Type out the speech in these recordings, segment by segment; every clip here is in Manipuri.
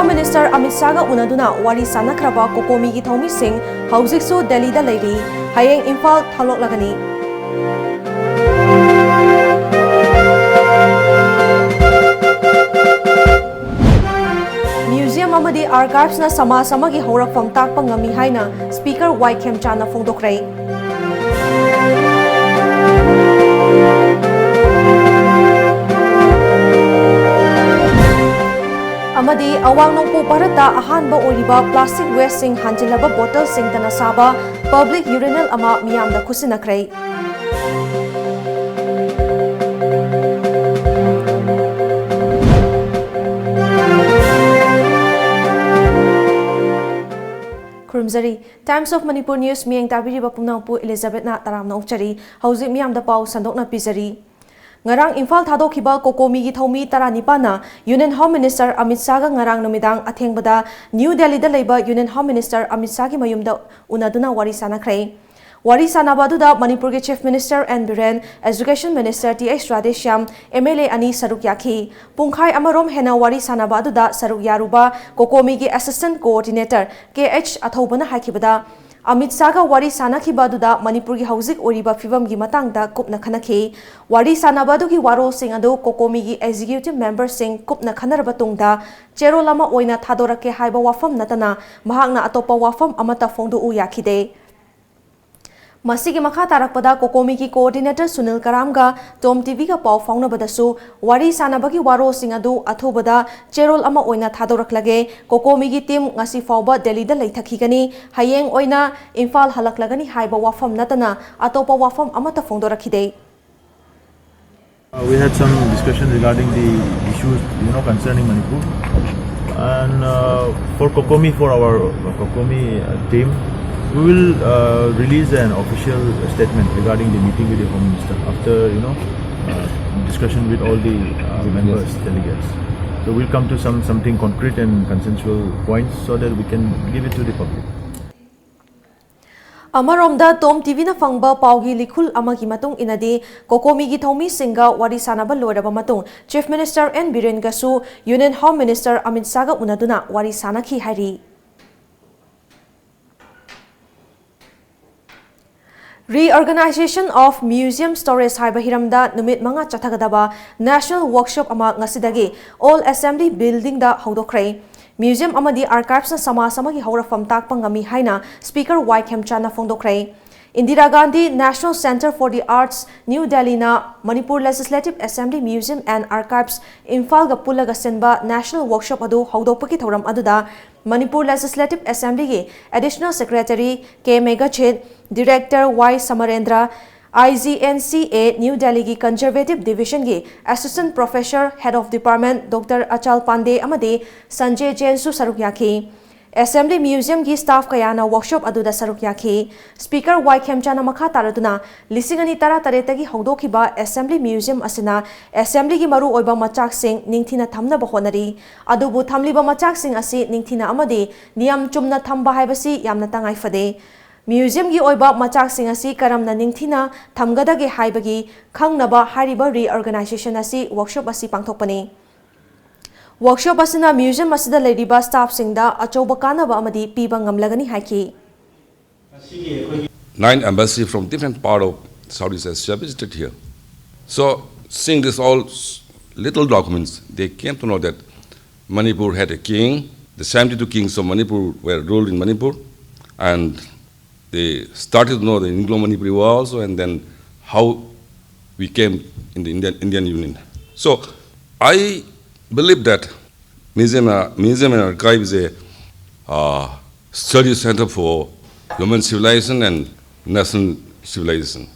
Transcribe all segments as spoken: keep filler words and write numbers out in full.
ꯃꯤꯅꯤꯁꯇꯔ ꯑꯃꯤꯠ ꯁꯥꯍꯒ ꯎꯅꯗꯨꯅ ꯋꯥꯔꯤ ꯁꯥꯟꯅꯈ꯭ꯔꯕ ꯀꯣꯀꯣꯃꯤꯒꯤ ꯊꯧꯃꯤꯁꯤꯡ ꯍꯧꯖꯤꯛꯁꯨ ꯗꯦꯜꯂꯤꯗ ꯂꯩꯔꯤ꯫ ꯍꯌꯦꯡ ꯏꯝꯐꯥꯜ ꯊꯣꯛꯂꯛꯂꯒꯅꯤ꯫ ꯃ꯭ꯌꯨꯖꯤꯌꯝ ꯑꯃꯗꯤ ꯑꯥꯔꯀꯥꯏꯚꯁꯅ ꯁꯃꯥꯖ ꯑꯃꯒꯤ ꯍꯧꯔꯛꯐꯝ ꯇꯥꯛꯄ ꯉꯝꯃꯤ ꯍꯥꯏꯅ ꯁ꯭ꯄꯤꯀꯔ ꯋꯥꯏ ꯈꯦꯝꯆꯥꯟꯅ ꯐꯣꯡꯗꯣꯛꯈ꯭ꯔꯦ꯫ ꯑꯃꯗꯤ ꯑꯋꯥꯡ ꯅꯣꯡꯄꯣꯛ ꯚꯥꯔꯠꯇ ꯑꯍꯥꯟꯕ ꯑꯣꯏꯔꯤꯕ ꯄ꯭ꯂꯥꯁꯇꯤꯛ ꯋꯦꯁꯁꯤꯡ ꯍꯥꯟꯖꯤꯜꯂꯕ ꯕꯣꯇꯜꯁꯤꯡꯇ ꯅꯁꯥꯕ ꯄꯕ꯭ꯂꯤꯛ ꯌꯨꯔꯤꯅꯦꯜ ꯑꯃ ꯃꯤꯌꯥꯝꯗ ꯈꯨꯠꯁꯤꯟꯅꯈ꯭ꯔꯦ꯫ ꯈꯨꯔꯨꯝꯖꯔꯤ꯫ Times of Manipur News ꯃꯤꯠꯌꯦꯡ ꯇꯥꯕꯤꯔꯤꯕ ꯄꯨꯝꯅꯃꯛꯄꯨ ꯏꯂꯤꯖꯥꯕꯦꯠꯅ ꯇꯔꯥꯝꯅ ꯑꯣꯛꯆꯔꯤ꯫ ꯍꯧꯖꯤꯛ ꯃꯤꯌꯥꯝꯗ ꯄꯥꯎ ꯁꯟꯗꯣꯛꯅ ꯄꯤꯖꯔꯤ꯫ ꯉꯔꯥꯡ ꯏꯝꯐꯥꯜ ꯊꯥꯗꯣꯛꯈꯤꯕ ꯀꯣꯀꯣꯃꯤꯒꯤ ꯊꯧꯃꯤ ꯇꯔꯥꯅꯤꯄꯥꯟꯅ Union Home Minister ꯑꯃꯤꯠ ꯁꯥꯍꯒ ꯉꯔꯥꯡ ꯅꯨꯃꯤꯗꯥꯡ ꯑꯊꯦꯡꯕꯗ ꯅ꯭ꯌꯨ ꯗꯦꯜꯂꯤꯗ ꯂꯩꯕ Union Home Minister ꯑꯃꯤꯠ ꯁꯥꯍꯒꯤ ꯃꯌꯨꯝꯗ ꯎꯅꯗꯨꯅ ꯋꯥꯔꯤ ꯁꯥꯟꯅꯈ꯭ꯔꯦ꯫ ꯋꯥꯔꯤ ꯁꯥꯟꯅꯕ ꯑꯗꯨꯗ ꯃꯅꯤꯄꯨꯔꯒꯤ Chief Minister N Biren, Education Minister T H Radheshyam, M L A ꯑꯅꯤ ꯁꯔꯨꯛ ꯌꯥꯈꯤ꯫ ꯄꯨꯡꯈꯥꯏ ꯑꯃꯔꯣꯝ ꯍꯦꯟꯅ ꯋꯥꯔꯤ ꯁꯥꯟꯅꯕ ꯑꯗꯨꯗ ꯁꯔꯨꯛ ꯌꯥꯔꯨꯕ ꯀꯣꯀꯣꯃꯤꯒꯤ Assistant Coordinator ꯀꯦ ꯑꯩꯆ ꯑꯊꯧꯕꯅ ꯍꯥꯏꯈꯤꯕꯗ, ꯑꯃꯤꯠ ꯁꯥꯍꯒ ꯋꯥꯔꯤ ꯁꯥꯟꯅꯈꯤꯕ ꯑꯗꯨꯗ ꯃꯅꯤꯄꯨꯔꯒꯤ ꯍꯧꯖꯤꯛ ꯑꯣꯏꯔꯤꯕ ꯐꯤꯕꯝꯒꯤ ꯃꯇꯥꯡꯗ ꯀꯨꯞꯅ ꯈꯟꯅꯈꯤ꯫ ꯋꯥꯔꯤ ꯁꯥꯟꯅꯕ ꯑꯗꯨꯒꯤ ꯋꯥꯔꯣꯜꯁꯤꯡ ꯑꯗꯨ ꯀꯣꯀꯣꯃꯤꯒꯤ Executive Memberꯁꯤꯡ ꯀꯨꯞꯅ ꯈꯟꯅꯔꯕ ꯇꯨꯡꯗ ꯆꯦꯔꯣꯜ ꯑꯃ ꯑꯣꯏꯅ ꯊꯥꯗꯣꯔꯛꯀꯦ ꯍꯥꯏꯕ ꯋꯥꯐꯝ ꯅꯠꯇꯅ ꯃꯍꯥꯛꯅ ꯑꯇꯣꯞꯄ ꯋꯥꯐꯝ ꯑꯃꯠꯇ ꯐꯣꯡꯗꯣꯛꯎ ꯌꯥꯈꯤꯗꯦ꯫ ꯃꯁꯤꯒꯤ ꯃꯈꯥ ꯇꯥꯔꯛꯄꯗ ꯀꯣꯀꯣꯃꯤꯒꯤ Coordinator ꯁꯨꯅꯤꯜ ꯀꯔꯥꯝꯒ ꯇꯣꯝ ꯇꯤꯚꯤꯒ ꯄꯥꯎ ꯐꯥꯎꯅꯕꯗꯁꯨ ꯋꯥꯔꯤ ꯁꯥꯟꯅꯕꯒꯤ ꯋꯥꯔꯣꯜꯁꯤꯡ ꯑꯗꯨ ꯑꯊꯨꯕꯗ ꯆꯦꯔꯣꯜ ꯑꯃ ꯑꯣꯏꯅ ꯊꯥꯗꯣꯔꯛꯂꯒꯦ꯫ ꯀꯣꯀꯣꯃꯤꯒꯤ team ꯉꯁꯤ ꯐꯥꯎꯕ ꯗꯦꯜꯂꯤꯗ ꯂꯩꯊꯈꯤꯒꯅꯤ꯫ ꯍꯌꯦꯡ ꯑꯣꯏꯅ ꯏꯝꯐꯥꯜ ꯍꯜꯂꯛꯂꯒꯅꯤ ꯍꯥꯏꯕ ꯋꯥꯐꯝ ꯅꯠꯇꯅ ꯑꯇꯣꯞꯄ ꯋꯥꯐꯝ ꯑꯃꯠꯇ ꯐꯣꯡꯗꯣꯔꯛꯈꯤꯗꯦ꯫ Uh, we had some discussion regarding the issues, you know, concerning Manipur. And uh, for COCOMI, for our uh, COCOMI uh, team, we will uh, release an official statement regarding the meeting with the Home Minister after, you know, uh, discussion with all the uh, members, delegates. So we'll come to some something concrete and consensual points so that we can give it to the public. ꯑꯃꯔꯣꯝꯗ, ꯇꯣꯝ ꯇꯤꯚꯤꯅ ꯐꯪꯕ ꯄꯥꯎꯒꯤ ꯂꯤꯈꯨꯜ ꯑꯃꯒꯤ ꯃꯇꯨꯡ ꯏꯟꯅꯗꯤ, ꯀꯣꯀꯣꯃꯤꯒꯤ ꯊꯧꯃꯤꯁꯤꯡꯒ ꯋꯥꯔꯤ ꯁꯥꯟꯅꯕ ꯂꯣꯏꯔꯕ ꯃꯇꯨꯡ, Chief Minister ꯑꯦꯟ ꯕꯤꯔꯦꯟꯒꯁꯨ Union Home Minister ꯑꯃꯤꯠ ꯁꯥꯍꯒ ꯎꯅꯗꯨꯅ ꯋꯥꯔꯤ ꯁꯥꯟꯅꯈꯤ ꯍꯥꯏꯔꯤ꯫ Reorganization of Museum Storage ꯍꯥꯏꯕ ꯍꯤꯔꯝꯗ ꯅꯨꯃꯤꯠ ꯃꯉꯥ ꯆꯠꯊꯒꯗꯕ National Workshop ꯑꯃ ꯉꯁꯤꯗꯒꯤ Old Assembly Buildingꯗ ꯍꯧꯗꯣꯛꯈ꯭ꯔꯦ꯫ Museum ꯑꯃꯗꯤ Archivesꯅ ꯁꯃꯥꯖ ꯑꯃꯒꯤ ꯍꯧꯔꯛꯐꯝ ꯇꯥꯛꯄ ꯉꯝꯃꯤ ꯍꯥꯏꯅ Speaker Y ꯈꯦꯝꯆꯥꯟꯅ ꯐꯣꯡꯗꯣꯛꯈ꯭ꯔꯦ꯫ Indira Gandhi National Centre for the Arts, New Delhiꯅ Manipur Legislative Assembly Museum and Archives, ꯏꯝꯐꯥꯜꯒ ꯄꯨꯜꯂꯒ ꯁꯤꯟꯕ National Workshop ꯑꯗꯨ ꯍꯧꯗꯣꯛꯄꯒꯤ ꯊꯧꯔꯝ ꯑꯗꯨꯗ Manipur Legislative Assemblyꯒꯤ Additional Secretary K ꯃꯦꯘꯆꯤꯠ, Director Y ꯁꯃꯔꯦꯟꯗ꯭ꯔ, IGNCA New Delhiꯒꯤ Conservative Divisionꯒꯤ Assistant Professor, Head of Department Doctor ꯑꯆꯥꯜ ꯄꯥꯟꯗꯦ ꯑꯃꯗꯤ ꯁꯟꯖꯦ ꯖꯦꯟꯁꯨ ꯁꯔꯨꯛ ꯌꯥꯈꯤ꯫ Assembly Museumꯒꯤ staff ꯀꯌꯥꯅ workshop ꯑꯗꯨꯗ ꯁꯔꯨꯛ ꯌꯥꯈꯤ꯫ Speaker ꯋꯥꯏ ꯈꯦꯝꯆꯥꯟꯅ ꯃꯈꯥ ꯇꯥꯔꯗꯨꯅ, ꯂꯤꯁꯤꯡ ꯑꯅꯤ ꯇꯔꯥꯇꯔꯦꯠꯇꯒꯤ ꯍꯧꯗꯣꯛꯈꯤꯕ Assembly Museum ꯑꯁꯤꯅ Assemblyꯒꯤ ꯃꯔꯨꯑꯣꯏꯕ ꯃꯆꯥꯛꯁꯤꯡ ꯅꯤꯡꯊꯤꯅ ꯊꯝꯅꯕ ꯍꯣꯠꯅꯔꯤ꯫ ꯑꯗꯨꯕꯨ ꯊꯝꯂꯤꯕ ꯃꯆꯥꯛꯁꯤꯡ ꯑꯁꯤ ꯅꯤꯡꯊꯤꯅ ꯑꯃꯗꯤ ꯅꯤꯌꯝ ꯆꯨꯝꯅ ꯊꯝꯕ ꯍꯥꯏꯕꯁꯤ ꯌꯥꯝꯅ ꯇꯉꯥꯏ ꯐꯗꯦ꯫ Museumꯒꯤ ꯑꯣꯏꯕ ꯃꯆꯥꯛꯁꯤꯡ ꯑꯁꯤ ꯀꯔꯝꯅ ꯅꯤꯡꯊꯤꯅ ꯊꯝꯒꯗꯒꯦ ꯍꯥꯏꯕꯒꯤ ꯈꯪꯅꯕ ꯍꯥꯏꯔꯤꯕ reorganization ꯑꯁꯤ workshop ꯑꯁꯤ ꯄꯥꯡꯊꯣꯛꯄꯅꯤ꯫ Workshop ꯑꯁꯤꯅ museum ꯑꯁꯤꯗ ꯂꯩꯔꯤꯕ staffꯁꯤꯡꯗ ꯑꯆꯧꯕ ꯀꯥꯟꯅꯕ ꯑꯃꯗꯤ ꯄꯤꯕ ꯉꯝꯂꯒꯅꯤ ꯍꯥꯏꯈꯤ꯫ Nine embassy from different part of Southeast Asia visited here. So, seeing this all s- little documents, they came to know that Manipur had a king. The seventy-two kings of Manipur were ruled in Manipur, and they started to know the Anglo-Manipuri War also, and then how we came in the Indian, Indian Union. So, I believe that museum, uh, museum and archive is a uh, study center for human civilization and national civilization.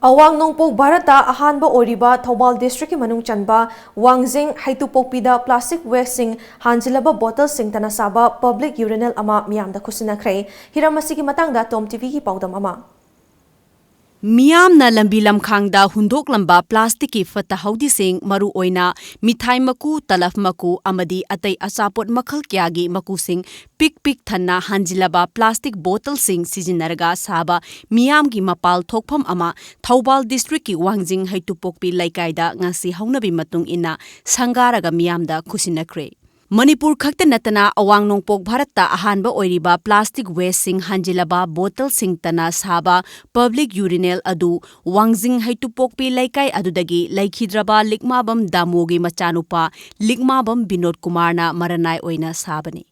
ꯑꯋꯥꯡ ꯅꯣꯡꯄꯣꯛ ꯚꯥꯔꯠꯇ ꯑꯍꯥꯟꯕ ꯑꯣꯏꯔꯤꯕ ꯊꯧꯕꯥꯜ districtꯀꯤ ꯃꯅꯨꯡ ꯆꯟꯕ ꯋꯥꯡꯖꯤꯡ ꯍꯩꯇꯨꯄꯣꯛꯄꯤꯗ plastic wasteꯁꯤꯡ ꯍꯥꯟꯖꯤꯜꯂꯕ bottleꯁꯤꯡꯇꯅ ꯁꯥꯕ public urinal ꯑꯃ ꯃꯤꯌꯥꯝꯗ ꯈꯨꯠꯁꯤꯟꯅꯈ꯭ꯔꯦ꯫ ꯍꯤꯔꯝ ꯑꯁꯤꯒꯤ ꯃꯇꯥꯡꯗ ꯇꯣꯝ ꯇꯤꯚꯤꯒꯤ ꯄꯥꯎꯗꯝ ꯑꯃ꯫ ꯃꯤꯌꯥꯝꯅ ꯂꯝꯕꯤ ꯂꯝꯈꯥꯡꯗ ꯍꯨꯟꯗꯣꯛꯂꯝꯕ ꯄ꯭ꯂꯥꯁꯇꯤꯛꯀꯤ ꯐꯠꯇ ꯍꯥꯎꯗꯤꯁꯤꯡ, ꯃꯔꯨꯑꯣꯏꯅ ꯃꯤꯊꯥꯏ ꯃꯀꯨ, ꯇꯂꯐ ꯃꯀꯨ ꯑꯃꯗꯤ ꯑꯇꯩ ꯑꯆꯥꯄꯣꯠ ꯃꯈꯜ ꯀꯌꯥꯒꯤ ꯃꯀꯨꯁꯤꯡ ꯄꯤꯛ ꯄꯤꯛ ꯊꯟꯅ ꯍꯥꯟꯖꯤꯜꯂꯕ ꯄ꯭ꯂꯥꯁꯇꯤꯛ ꯕꯣꯇꯜꯁꯤꯡ ꯁꯤꯖꯤꯟꯅꯔꯒ ꯁꯥꯕ ꯃꯤꯌꯥꯝꯒꯤ ꯃꯄꯥꯜ ꯊꯣꯛꯐꯝ ꯑꯃ ꯊꯧꯕꯥꯜ ꯗꯤꯁꯇ꯭ꯔꯤꯛꯀꯤ ꯋꯥꯡꯖꯤꯡ ꯍꯩꯇꯨꯄꯣꯛꯄꯤ ꯂꯩꯀꯥꯏꯗ ꯉꯁꯤ ꯍꯧꯅꯕꯤ ꯃꯇꯨꯡ ꯏꯟꯅ ꯁꯪꯒꯥꯔꯒ ꯃꯤꯌꯥꯝꯗ ꯈꯨꯠꯁꯤꯟꯅꯈ꯭ꯔꯦ꯫ ꯃꯅꯤꯄꯨꯔ ꯈꯛꯇ ꯅꯠꯇꯅ ꯑꯋꯥꯡ ꯅꯣꯡꯄꯣꯛ ꯚꯥꯔꯠꯇ ꯑꯍꯥꯟꯕ ꯑꯣꯏꯔꯤꯕ ꯄ꯭ꯂꯥꯁꯇꯤꯛ ꯋꯦꯁꯁꯤꯡ ꯍꯥꯟꯖꯤꯜꯂꯕ ꯕꯣꯇꯜꯁꯤꯡꯇꯅ ꯁꯥꯕ ꯄꯕ꯭ꯂꯤꯛ ꯌꯨꯔꯤꯅꯦꯜ ꯑꯗꯨ ꯋꯥꯡꯖꯤꯡ ꯍꯩꯇꯨꯄꯣꯛꯄꯤ ꯂꯩꯀꯥꯏ ꯑꯗꯨꯗꯒꯤ ꯂꯩꯈꯤꯗ꯭ꯔꯕ ꯂꯤꯛꯃꯥꯕꯝ ꯗꯥꯃꯣꯒꯤ ꯃꯆꯥꯅꯨꯄꯥ ꯂꯤꯛꯃꯥꯕꯝ ꯕꯤꯅꯣꯗ ꯀꯨꯃꯥꯔꯅ ꯃꯔꯅꯥꯏ ꯑꯣꯏꯅ ꯁꯥꯕꯅꯤ꯫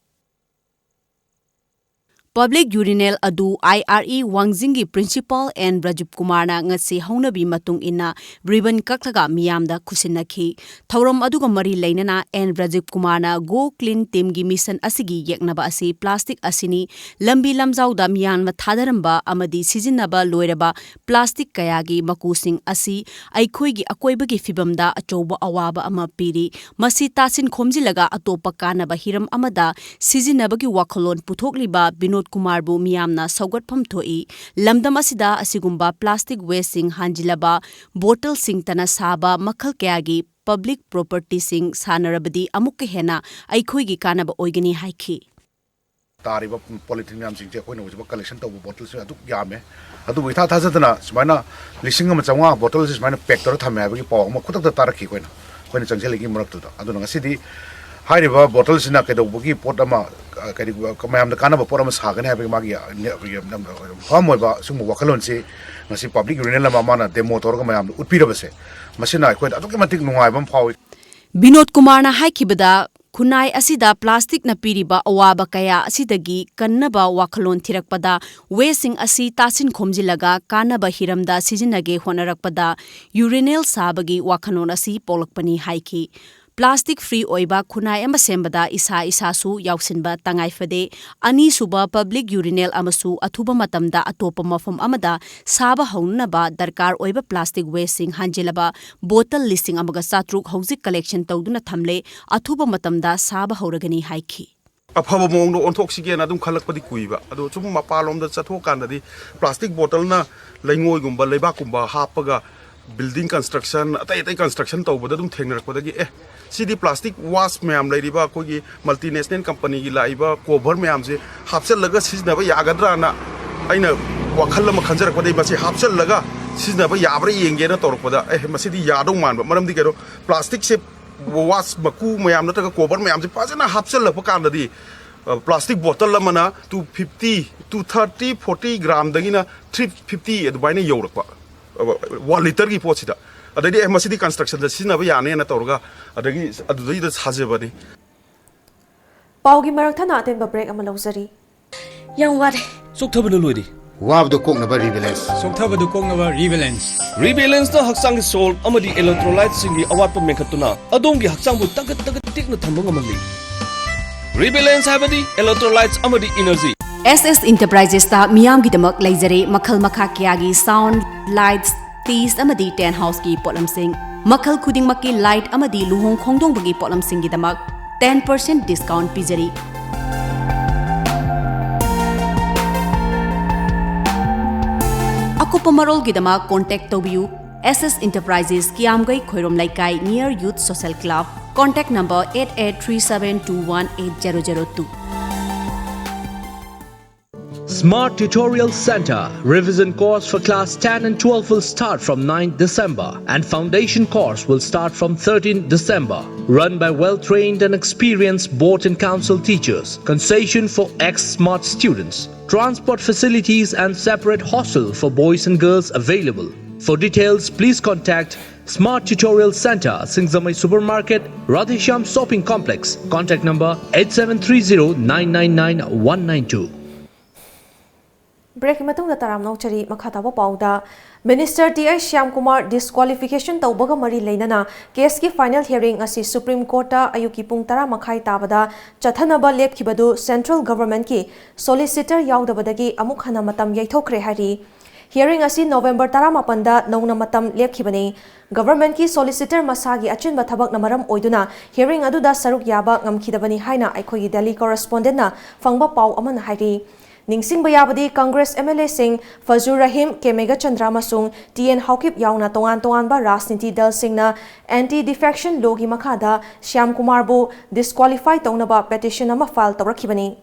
ꯄꯕ꯭ꯂꯤꯛ ꯌꯨꯔꯤꯅꯦꯜ ꯑꯗꯨ ꯑꯥꯏ R E ꯋꯥꯡꯖꯤꯡꯒꯤ principal and Rajiv ꯀꯨꯃꯥꯔꯅ ꯉꯁꯤ ꯍꯧꯅꯕꯤ ꯃꯇꯨꯡ ꯏꯟꯅ ꯔꯤꯕꯟ ꯀꯛꯂꯒ ꯃꯤꯌꯥꯝꯗ ꯈꯨꯠꯁꯤꯟꯅꯈꯤ꯫ ꯊꯧꯔꯝ ꯑꯗꯨꯒ ꯃꯔꯤ ꯂꯩꯅꯅ ꯑꯦꯟ ꯔꯥꯖꯤꯕ ꯀꯨꯃꯥꯔꯅ ꯒꯣ ꯀ꯭ꯂꯤꯟ ꯇꯤꯝꯒꯤ ꯃꯤꯁꯟ ꯑꯁꯤꯒꯤ ꯌꯦꯛꯅꯕ ꯑꯁꯤ ꯄ꯭ꯂꯥꯁꯇꯤꯛ ꯑꯁꯤꯅꯤ꯫ ꯂꯝꯕꯤ ꯂꯝꯖꯥꯎꯗ ꯃꯤꯌꯥꯝꯅ ꯊꯥꯗꯔꯝꯕ ꯑꯃꯗꯤ ꯁꯤꯖꯤꯟꯅꯕ ꯂꯣꯏꯔꯕ ꯄ꯭ꯂꯥꯁꯇꯤꯛ ꯀꯌꯥꯒꯤ ꯃꯀꯨꯁꯤꯡ ꯑꯁꯤ ꯑꯩꯈꯣꯏꯒꯤ ꯑꯀꯣꯏꯕꯒꯤ ꯐꯤꯕꯝꯗ ꯑꯆꯧꯕ ꯑꯋꯥꯕ ꯑꯃ ꯄꯤꯔꯤ꯫ ꯃꯁꯤ ꯇꯥꯁꯤꯟ ꯈꯣꯝꯖꯤꯜꯂꯒ ꯑꯇꯣꯞꯄ ꯀꯥꯟꯅꯕ ꯍꯤꯔꯝ ꯑꯃꯗ ꯁꯤꯖꯤꯟꯅꯕꯒꯤ ꯋꯥꯈꯜꯂꯣꯟ ꯄꯨꯊꯣꯛꯂꯤꯕ ꯕꯤꯅꯣꯗ ꯀꯨꯃꯥꯔꯕꯨ ꯃꯤꯌꯥꯝꯅ ꯁꯧꯒꯠꯐꯝ ꯊꯣꯛꯏ꯫ ꯂꯝꯗꯝ ꯑꯁꯤꯗ ꯑꯁꯤꯒꯨꯝꯕ ꯄ꯭ꯂꯥꯁꯇꯤꯛ ꯋꯦꯁꯁꯤꯡ ꯍꯥꯟꯖꯤꯜꯂꯕ ꯕꯣꯇꯜꯁꯤꯡꯇꯅ ꯁꯥꯕ ꯃꯈꯜ ꯀꯌꯥꯒꯤ ꯄꯕ꯭ꯂꯤꯛ ꯄ꯭ꯔꯣꯄꯔꯇꯤꯁꯤꯡ ꯁꯥꯟꯅꯔꯕꯗꯤ ꯑꯃꯨꯛꯀ ꯍꯦꯟꯅ ꯑꯩꯈꯣꯏꯒꯤ ꯀꯥꯟꯅꯕ ꯑꯣꯏꯒꯅꯤ ꯍꯥꯏꯈꯤ꯫ ꯇꯥꯔꯤꯕ ꯄꯣꯂꯤꯊꯤꯟ ꯃꯌꯥꯝꯁꯤꯡꯁꯦ ꯑꯩꯈꯣꯏꯅ ꯍꯧꯖꯤꯛꯐꯥꯎ ꯀꯂꯦꯛꯁꯟ ꯇꯧꯕ ꯕꯣꯇꯜꯁꯦ ꯑꯗꯨꯛ ꯌꯥꯝꯃꯦ꯫ ꯑꯗꯨꯕꯨ ꯏꯊꯥ ꯊꯥꯖꯗꯅ ꯁꯨꯃꯥꯏꯅ ꯂꯤꯁꯤꯡ ꯑꯃ ꯆꯥꯝꯃꯉꯥ ꯕꯣꯇꯜꯁꯦ ꯁꯨꯃꯥꯏꯅ ꯄꯦꯛ ꯇꯧꯔ ꯊꯝꯃꯦ ꯍꯥꯏꯕꯒꯤ ꯄꯥꯎ ꯑꯃ ꯈꯨꯗꯛꯇ ꯇꯥꯔꯛꯈꯤ ꯑꯩꯈꯣꯏꯅ, ꯑꯩꯈꯣꯏꯅ ꯆꯪꯁꯤꯜꯂꯤꯉꯩ ꯃꯔꯛꯇꯨꯗ꯫ ꯑꯗꯨꯅ ꯉꯁꯤꯗꯤ ꯍꯥꯏꯔꯤꯕ ꯕꯣꯇꯜꯁꯤꯅ ꯀꯩꯗꯧꯕꯒꯤ ꯄꯣꯠ ꯑꯃ, ꯑ, ꯀꯔꯤ, ꯃꯌꯥꯝꯗ ꯀꯥꯟꯅꯕ ꯄꯣꯠ ꯑꯃ ꯁꯥꯒꯅꯤ ꯍꯥꯏꯕꯒꯤ ꯃꯥꯒꯤ, ꯑ, ꯅꯦ-, ꯑꯩꯈꯣꯏꯒꯤ ꯌꯥꯝꯅ ꯐꯥꯝ ꯑꯣꯏꯕ ꯁꯤꯒꯨꯝꯕ ꯋꯥꯈꯜꯂꯣꯟꯁꯤ ꯉꯁꯤ ꯄꯕ꯭ꯂꯤꯛ ꯌꯨꯔꯤꯅꯦꯜ ꯑꯃ ꯃꯥꯅ ꯗꯦꯃꯣ ꯇꯧꯔꯒ ꯃꯌꯥꯝꯗ ꯎꯠꯄꯤꯔꯕꯁꯦ, ꯃꯁꯤꯅ ꯑꯩꯈꯣꯏꯗ ꯑꯗꯨꯛꯀꯤ ꯃꯇꯤꯛ ꯅꯨꯡꯉꯥꯏꯕ ꯑꯃ ꯐꯥꯎꯏ꯫ ꯕꯤꯅꯣꯗ ꯀꯨꯃꯥꯔꯅ ꯍꯥꯏꯈꯤꯕꯗ, ꯈꯨꯟꯅꯥꯏ ꯑꯁꯤꯗ ꯄ꯭ꯂꯥꯁꯇꯤꯛꯅ ꯄꯤꯔꯤꯕ ꯑꯋꯥꯕ ꯀꯌꯥ ꯑꯁꯤꯗꯒꯤ ꯀꯟꯅꯕ ꯋꯥꯈꯜꯂꯣꯟ ꯊꯤꯔꯛꯄꯗ, ꯋꯦꯁꯁꯤꯡ ꯑꯁꯤ ꯇꯥꯁꯤꯟ ꯈꯣꯝꯖꯤꯜꯂꯒ ꯀꯥꯟꯅꯕ ꯍꯤꯔꯝꯗ ꯁꯤꯖꯤꯟꯅꯒꯦ ꯍꯣꯠꯅꯔꯛꯄꯗ ꯌꯨꯔꯤꯅꯦꯜ ꯁꯥꯕꯒꯤ ꯋꯥꯈꯜꯂꯣꯟ ꯑꯁꯤ ꯄꯣꯛꯂꯛꯄꯅꯤ ꯍꯥꯏꯈꯤ꯫ ꯄ꯭ꯂꯥꯁꯇꯤꯛ ꯐ꯭ꯔꯤ ꯑꯣꯏꯕ ꯈꯨꯟꯅꯥꯏ ꯑꯃ ꯁꯦꯝꯕꯗ ꯏꯁꯥ ꯏꯁꯥꯁꯨ ꯌꯥꯎꯁꯤꯟꯕ ꯇꯉꯥꯏ ꯐꯗꯦ꯫ ꯑꯅꯤꯁꯨꯕ ꯄꯕ꯭ꯂꯤꯛ ꯌꯨꯔꯤꯅꯦꯜ ꯑꯃꯁꯨ ꯑꯊꯨꯕ ꯃꯇꯝꯗ ꯑꯇꯣꯞꯄ ꯃꯐꯝ ꯑꯃꯗ ꯁꯥꯕ ꯍꯧꯅꯅꯕ ꯗꯔꯀꯥꯔ ꯑꯣꯏꯕ ꯄ꯭ꯂꯥꯁꯇꯤꯛ ꯋꯦꯁꯁꯤꯡ ꯍꯥꯟꯖꯤꯜꯂꯕ ꯕꯣꯇꯜ ꯂꯤꯁꯤꯡ ꯑꯃꯒ ꯆꯥꯇ꯭ꯔꯨꯛ ꯍꯧꯖꯤꯛ ꯀꯂꯦꯛꯁꯟ ꯇꯧꯗꯨꯅ ꯊꯝꯂꯦ꯫ ꯑꯊꯨꯕ ꯃꯇꯝꯗ ꯁꯥꯕ ꯍꯧꯔꯒꯅꯤ ꯍꯥꯏꯈꯤ꯫ ꯑꯐꯕ ꯃꯑꯣꯡꯗ ꯑꯣꯟꯊꯣꯛꯁꯤꯒꯦꯅ ꯑꯗꯨꯝ ꯈꯜꯂꯛꯄꯗꯤ ꯀꯨꯏꯕ꯫ ꯑꯗꯣ ꯁꯨꯝ ꯃꯄꯥꯟꯂꯣꯝꯗ ꯆꯠꯊꯣꯛꯀꯥꯟꯗꯗꯤ plastic bottleꯅ ꯂꯩꯉꯣꯏꯒꯨꯝꯕ ꯂꯩꯕꯥꯛꯀꯨꯝꯕ ꯍꯥꯞꯄꯒ building construction, ꯑꯇꯩ ꯑꯇꯩ construction ꯇꯧꯕꯗ ꯑꯗꯨꯝ ꯊꯦꯡꯅꯔꯛꯄꯗꯒꯤ, ꯑꯦ, ꯁꯤꯗꯤ plastic waste ꯃꯌꯥꯝ ꯂꯩꯔꯤꯕ ꯑꯩꯈꯣꯏꯒꯤ multinational companyꯒꯤ ꯂꯥꯛꯏꯕ cover ꯃꯌꯥꯝꯁꯦ ꯍꯥꯞꯆꯤꯜꯂꯒ ꯁꯤꯖꯤꯟꯅꯕ ꯌꯥꯒꯗ꯭ꯔꯥꯅ ꯑꯩꯅ ꯋꯥꯈꯜ ꯑꯃ ꯈꯟꯖꯔꯛꯄꯗꯒꯤ ꯃꯁꯤ ꯍꯥꯞꯆꯤꯜꯂꯒ ꯁꯤꯖꯤꯟꯅꯕ ꯌꯥꯕ꯭ꯔꯥ ꯌꯦꯡꯒꯦꯅ ꯇꯧꯔꯛꯄꯗ, ꯑꯦ, ꯃꯁꯤꯗꯤ ꯌꯥꯗꯧ ꯃꯥꯟꯕ꯫ ꯃꯔꯝꯗꯤ ꯀꯩꯅꯣ, plasticꯁꯦ, waste ꯃꯀꯨ ꯃꯌꯥꯝ ꯅꯠꯇ꯭ꯔꯒ cover ꯃꯌꯥꯝꯁꯦ ꯐꯖꯅ ꯍꯥꯞꯆꯤꯜꯂꯛꯄ ꯀꯥꯟꯗꯗꯤ, plastic bottle ꯑꯃꯅ two fifty, two thirty, forty gramꯗꯒꯤꯅ three fifty ꯑꯗꯨꯃꯥꯏꯅ ꯌꯧꯔꯛꯄ, one litreꯒꯤ ꯄꯣꯠꯁꯤꯗ꯫ ꯑꯗꯩꯗꯤ, ꯑꯦ, ꯃꯁꯤꯗꯤ constructionꯗ ꯁꯤꯖꯤꯟꯅꯕ ꯌꯥꯅꯦꯅ ꯇꯧꯔꯒ, ꯑꯗꯒꯤ ꯑꯗꯨꯗꯩꯗ ꯁꯥꯖꯕꯅꯤ꯫ ꯄꯥꯎꯒꯤ ꯃꯔꯛ ꯊꯠꯅ ꯑꯇꯦꯟꯕ break ꯑꯃ ꯂꯧꯖꯔꯤ꯫ ꯌꯥꯝ ꯋꯥꯔꯦ꯫ ꯆꯣꯛꯊꯕꯅ ꯂꯣꯏꯔꯦ꯫ ꯋꯥꯕꯗꯣ ꯀꯣꯛꯅꯕ Rebalance꯫ ꯆꯣꯛꯊꯕꯗꯨ ꯀꯣꯛꯅꯕ Rebalance꯫ Rebalanceꯅ ꯍꯛꯆꯥꯡꯒꯤ salt ꯑꯃꯗꯤ electrolyteꯁꯤꯡꯒꯤ ꯑꯋꯥꯠꯄ ꯃꯦꯟꯈꯠꯇꯨꯅ ꯑꯗꯣꯝꯒꯤ ꯍꯛꯆꯥꯡꯕꯨ ꯇꯒꯠ ꯇꯒꯠ ꯇꯦꯛꯅ ꯊꯝꯕ ꯉꯝꯍꯜꯂꯤ꯫ Rebalance ꯍꯥꯏꯕꯗꯤ electrolytes ꯑꯃꯗꯤ energy꯫ ꯑꯦꯁ ꯑꯦꯁ Enterprisesꯇ ꯃꯤꯌꯥꯝꯒꯤꯗꯃꯛ ꯂꯩꯖꯔꯦ ꯃꯈꯜ ꯃꯈꯥ ꯀꯌꯥꯒꯤ sound, lights, stage ꯑꯃꯗꯤ tent houseꯀꯤ ꯄꯣꯠꯂꯝꯁꯤꯡ꯫ ꯃꯈꯜ ꯈꯨꯗꯤꯡꯃꯛꯀꯤ light ꯑꯃꯗꯤ ꯂꯨꯍꯣꯡ ꯈꯣꯡꯗꯣꯡꯕꯒꯤ ꯄꯣꯠꯂꯝꯁꯤꯡꯒꯤꯗꯃꯛ ten percent discount ꯄꯤꯖꯔꯤ꯫ ꯑꯀꯨꯞꯄ ꯃꯔꯣꯜꯒꯤꯗꯃꯛ contact ꯇꯧꯕꯤꯌꯨ꯫ ꯑꯦꯁ ꯑꯦꯁ Enterprises, ꯀꯤꯌꯥꯝꯒꯩ ꯈꯣꯏꯔꯣꯝ ꯂꯩꯀꯥꯏ, near Youth Social Club, contact number eight eight three seven two one eight zero zero two. Smart Tutorial Center. Revision course for class ten and twelve will start from ninth December, and foundation course will start from thirteenth December. Run by well trained and experienced board and council teachers. Concession for ex smart students. Transport facilities and separate hostel for boys and girls available. For details, please contact Smart Tutorial Center, Singjamei Supermarket, Radheshyam Shopping Complex. Contact number eight seven three zero nine nine nine one nine two. Breakꯀꯤ ꯃꯇꯨꯡꯗ ꯇꯔꯥꯝꯅ ꯑꯣꯛꯆꯔꯤ꯫ ꯃꯈꯥ ꯇꯥꯕ ꯄꯥꯎꯗ, Minister T H Shyamkumar disqualification ꯇꯧꯕꯒ ꯃꯔꯤ ꯂꯩꯅꯅ caseꯀꯤ final hearing ꯑꯁꯤ Supreme Courtꯇ ꯑꯌꯨꯛꯀꯤ ꯄꯨꯡ ꯇꯔꯥ ꯃꯈꯥꯏ ꯇꯥꯕꯗ ꯆꯠꯊꯅꯕ ꯂꯦꯞꯈꯤꯕꯗꯨ Central Governmentꯀꯤ solicitor ꯌꯥꯎꯗꯕꯗꯒꯤ ꯑꯃꯨꯛ ꯍꯟꯅ ꯃꯇꯝ ꯌꯩꯊꯣꯛꯈ꯭ꯔꯦ ꯍꯥꯏꯔꯤ꯫ Hearing ꯑꯁꯤ November ꯇꯔꯥꯃꯥꯄꯟꯗ ꯅꯧꯅ ꯃꯇꯝ ꯂꯦꯞꯈꯤꯕꯅꯤ꯫ Governmentꯀꯤ solicitor ꯃꯁꯥꯒꯤ ꯑꯆꯤꯟꯕ ꯊꯕꯛꯅ ꯃꯔꯝ ꯑꯣꯏꯗꯨꯅ hearing ꯑꯗꯨꯗ ꯁꯔꯨꯛ ꯌꯥꯕ ꯉꯝꯈꯤꯗꯕꯅꯤ ꯍꯥꯏꯅ ꯑꯩꯈꯣꯏꯒꯤ Delhi correspondentꯅ ꯐꯪꯕ ꯄꯥꯎ ꯑꯃꯅ ꯍꯥꯏꯔꯤ꯫ ꯅꯤꯡꯁꯤꯡꯕ ꯌꯥꯕꯗꯤ, Congress MLAꯁꯤꯡ ꯐꯖꯨꯔ ꯔꯍꯤꯝ, ꯀꯦ ꯃꯦꯘꯆꯟꯗ꯭ꯔ ꯑꯃꯁꯨꯡ ꯇꯤ ꯑꯦꯟ ꯍꯥꯎꯀꯤꯞ ꯌꯥꯎꯅ ꯇꯣꯉꯥꯟ ꯇꯣꯉꯥꯟꯕ ꯔꯥꯖꯅꯤꯇꯤ ꯗꯜꯁꯤꯡꯅ anti defection lawꯒꯤ ꯃꯈꯥꯗ ꯁ꯭ꯌꯥꯝ ꯀꯨꯃꯥꯔꯕꯨ disqualify ꯇꯧꯅꯕ petition ꯑꯃ file ꯇꯧꯔꯛꯈꯤꯕꯅꯤ꯫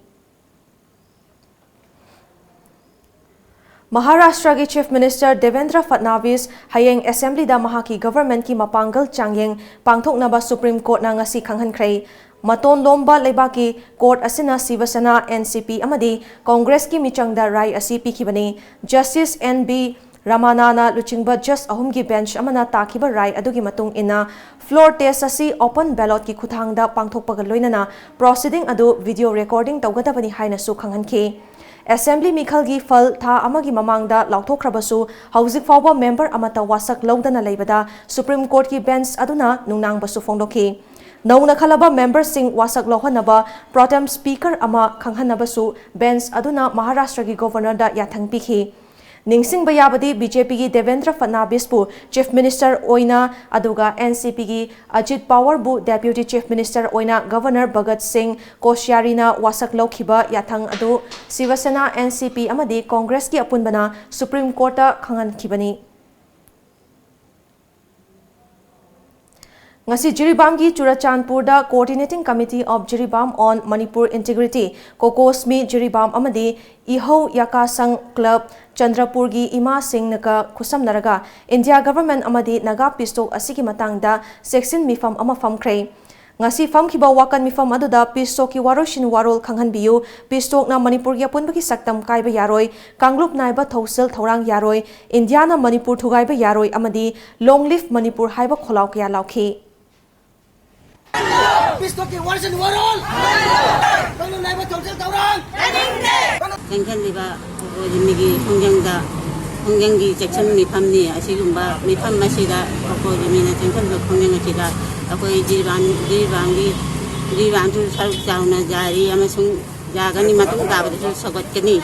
ꯃꯍꯥꯔꯥꯁꯇ꯭ꯔꯒꯤ Chief Minister ꯗꯦꯕꯦꯟꯗ꯭ꯔ ꯐꯠꯅꯥꯕꯤꯁ ꯍꯌꯦꯡ Assemblyꯗ ꯃꯍꯥꯛꯀꯤ governmentꯀꯤ ꯃꯄꯥꯡꯒꯜ ꯆꯥꯡꯌꯦꯡ ꯄꯥꯡꯊꯣꯛꯅꯕ Supreme Courtꯅ ꯉꯁꯤ ꯈꯪꯍꯟꯈ꯭ꯔꯦ꯫ ꯃꯇꯣꯟ ꯂꯣꯝꯕ ꯂꯩꯕꯥꯛꯀꯤ court ꯑꯁꯤꯅ ꯁꯤꯕ ꯁꯦꯅꯥ, ꯑꯦꯟ ꯁꯤ ꯄꯤ ꯑꯃꯗꯤ Congressꯀꯤ ꯃꯤꯆꯪꯗ ꯔꯥꯏ ꯑꯁꯤ ꯄꯤꯈꯤꯕꯅꯤ꯫ Justice ꯑꯦꯟ ꯕꯤ ꯔꯃꯥꯅꯥꯅ ꯂꯨꯆꯤꯡꯕ judge ꯑꯍꯨꯝꯒꯤ bench ꯑꯃꯅ ꯇꯥꯈꯤꯕ ꯔꯥꯏ ꯑꯗꯨꯒꯤ ꯃꯇꯨꯡ ꯏꯟꯅ, floor test ꯑꯁꯤ open ballotꯀꯤ ꯈꯨꯠꯊꯥꯡꯗ ꯄꯥꯡꯊꯣꯛꯄꯒ ꯂꯣꯏꯅꯅ proceeding ꯑꯗꯨ video recording ꯇꯧꯒꯗꯕꯅꯤ ꯍꯥꯏꯅꯁꯨ ꯈꯪꯍꯟꯈꯤ꯫ Assembly ꯃꯤꯈꯜꯒꯤ ꯐꯜ ꯊꯥ ꯑꯃꯒꯤ ꯃꯃꯥꯡꯗ ꯂꯥꯎꯊꯣꯛꯈ꯭ꯔꯕꯁꯨ, ꯍꯧꯖꯤꯛ ꯐꯥꯎꯕ member ꯑꯃꯠꯇ ꯋꯥꯁꯛ ꯂꯧꯗꯅ ꯂꯩꯕꯗ Supreme Courtꯀꯤ bench ꯑꯗꯨꯅ ꯅꯨꯡꯅꯥꯡꯕꯁꯨ ꯐꯣꯡꯗꯣꯛꯈꯤ꯫ ꯅꯧꯅ ꯈꯜꯂꯕ memberꯁꯤꯡ ꯋꯥꯁꯛ ꯂꯧꯍꯟꯅꯕ pro tem speaker ꯑꯃ ꯈꯪꯍꯟꯅꯕꯁꯨ bench ꯑꯗꯨꯅ ꯃꯍꯥꯔꯥꯁꯇ꯭ꯔꯒꯤ governorꯗ ꯌꯥꯊꯪ ꯄꯤꯈꯤ꯫ ꯅꯤꯡꯁꯤꯡꯕ ꯌꯥꯕꯗꯤ, ꯕꯤ ꯖꯦ ꯄꯤꯒꯤ ꯗꯦꯕꯦꯟꯗ꯭ꯔ ꯐꯠꯅꯥꯕꯤꯁꯄꯨ Chief Minister ꯑꯣꯏꯅ, ꯑꯗꯨꯒ ꯑꯦꯟ ꯁꯤ ꯄꯤꯒꯤ ꯑꯖꯤꯠ ꯄꯋꯥꯔꯕꯨ Deputy Chief Minister ꯑꯣꯏꯅ Governor ꯚꯒꯠ ꯁꯤꯡ ꯀꯣꯁꯤꯌꯥꯔꯤꯅ ꯋꯥꯁꯛ ꯂꯧꯈꯤꯕ ꯌꯥꯊꯪ ꯑꯗꯨ ꯁꯤꯕ ꯁꯦꯅꯥ, ꯑꯦꯟ ꯁꯤ ꯄꯤ ꯑꯃꯗꯤ Congressꯀꯤ ꯑꯄꯨꯟꯕꯅ Supreme Courtꯇ ꯈꯪꯍꯟꯈꯤꯕꯅꯤ꯫ ꯉꯁꯤ ꯖꯤꯔꯤꯕꯥꯝꯒꯤ ꯆꯨꯔꯆꯥꯟꯄꯨꯔꯗ Coordinating Committee of Jiribam on Manipur Integrity, ꯀꯣꯀꯣꯁꯃꯤ Jiribam ꯑꯃꯗꯤ ꯏꯍꯧ ꯌꯥꯀꯥꯁꯪ club ꯆꯟꯗ꯭ꯔꯄꯨꯔꯒꯤ ꯏꯃꯥꯁꯤꯡꯅꯒ ꯈꯨꯠꯁꯝꯅꯔꯒ India government ꯑꯃꯗꯤ ꯅꯥꯒꯥ peace talk ꯑꯁꯤꯒꯤ ꯃꯇꯥꯡꯗ ꯆꯦꯛꯁꯤꯟ ꯃꯤꯐꯝ ꯑꯃ ꯐꯝꯈ꯭ꯔꯦ꯫ ꯉꯁꯤ ꯐꯝꯈꯤꯕ ꯋꯥꯀꯠ ꯃꯤꯐꯝ ꯑꯗꯨꯗ peace talkꯀꯤ ꯋꯥꯔꯣꯏꯁꯤꯟ ꯋꯥꯔꯣꯜ ꯈꯪꯍꯟꯕꯤꯌꯨ, peace talkꯅ ꯃꯅꯤꯄꯨꯔꯒꯤ ꯑꯄꯨꯟꯕꯒꯤ ꯁꯛꯇꯝ ꯀꯥꯏꯕ ꯌꯥꯔꯣꯏ, ꯀꯥꯡꯂꯨꯞ ꯅꯥꯏꯕ ꯊꯧꯁꯤꯜ ꯊꯧꯔꯥꯡ ꯌꯥꯔꯣꯏ, ꯏꯟꯗꯤꯌꯥꯅ ꯃꯅꯤꯄꯨꯔ ꯊꯨꯒꯥꯏꯕ ꯌꯥꯔꯣꯏ ꯑꯃꯗꯤ Long live ꯃꯅꯤꯄꯨꯔ ꯍꯥꯏꯕ ꯈꯣꯜꯂꯥꯎ ꯀꯌꯥ ꯂꯥꯎꯈꯤ꯫ Peace talkꯀꯤ ꯋꯥꯔꯣꯏꯁꯤꯟ ꯋꯥꯔꯣꯜ! ꯀꯥꯡꯂꯨꯞ ꯅꯥꯏꯕ ꯊꯧꯁꯤꯜ ꯊꯧꯔꯥꯡ! ꯆꯦꯟꯁꯤꯜꯂꯤꯕ ꯀꯣꯀꯣꯖꯤꯃꯤꯒꯤ ꯈꯣꯡꯖꯪꯗ, ꯈꯣꯡꯖꯪꯒꯤ ꯆꯦꯛꯁꯤꯟ ꯃꯤꯐꯝꯅꯤ꯫ ꯑꯁꯤꯒꯨꯝꯕ ꯃꯤꯐꯝ ꯑꯁꯤꯗ ꯀꯣꯀꯣꯖꯤꯃꯤꯅ ꯆꯦꯟꯁꯤꯟꯕ ꯈꯣꯡꯖꯪ ꯑꯁꯤꯗ ꯑꯩꯈꯣꯏ ꯖꯤꯔꯤꯕꯥꯝ, ꯖꯤꯔꯤꯕꯥꯝꯒꯤ, ꯖꯤꯔꯤꯕꯥꯝꯁꯨ ꯁꯔꯨꯛ ꯆꯥꯎꯅ ꯌꯥꯔꯤ ꯑꯃꯁꯨꯡ ꯌꯥꯒꯅꯤ, ꯃꯇꯨꯡ ꯇꯥꯕꯗꯁꯨ ꯁꯧꯒꯠꯀꯅꯤ꯫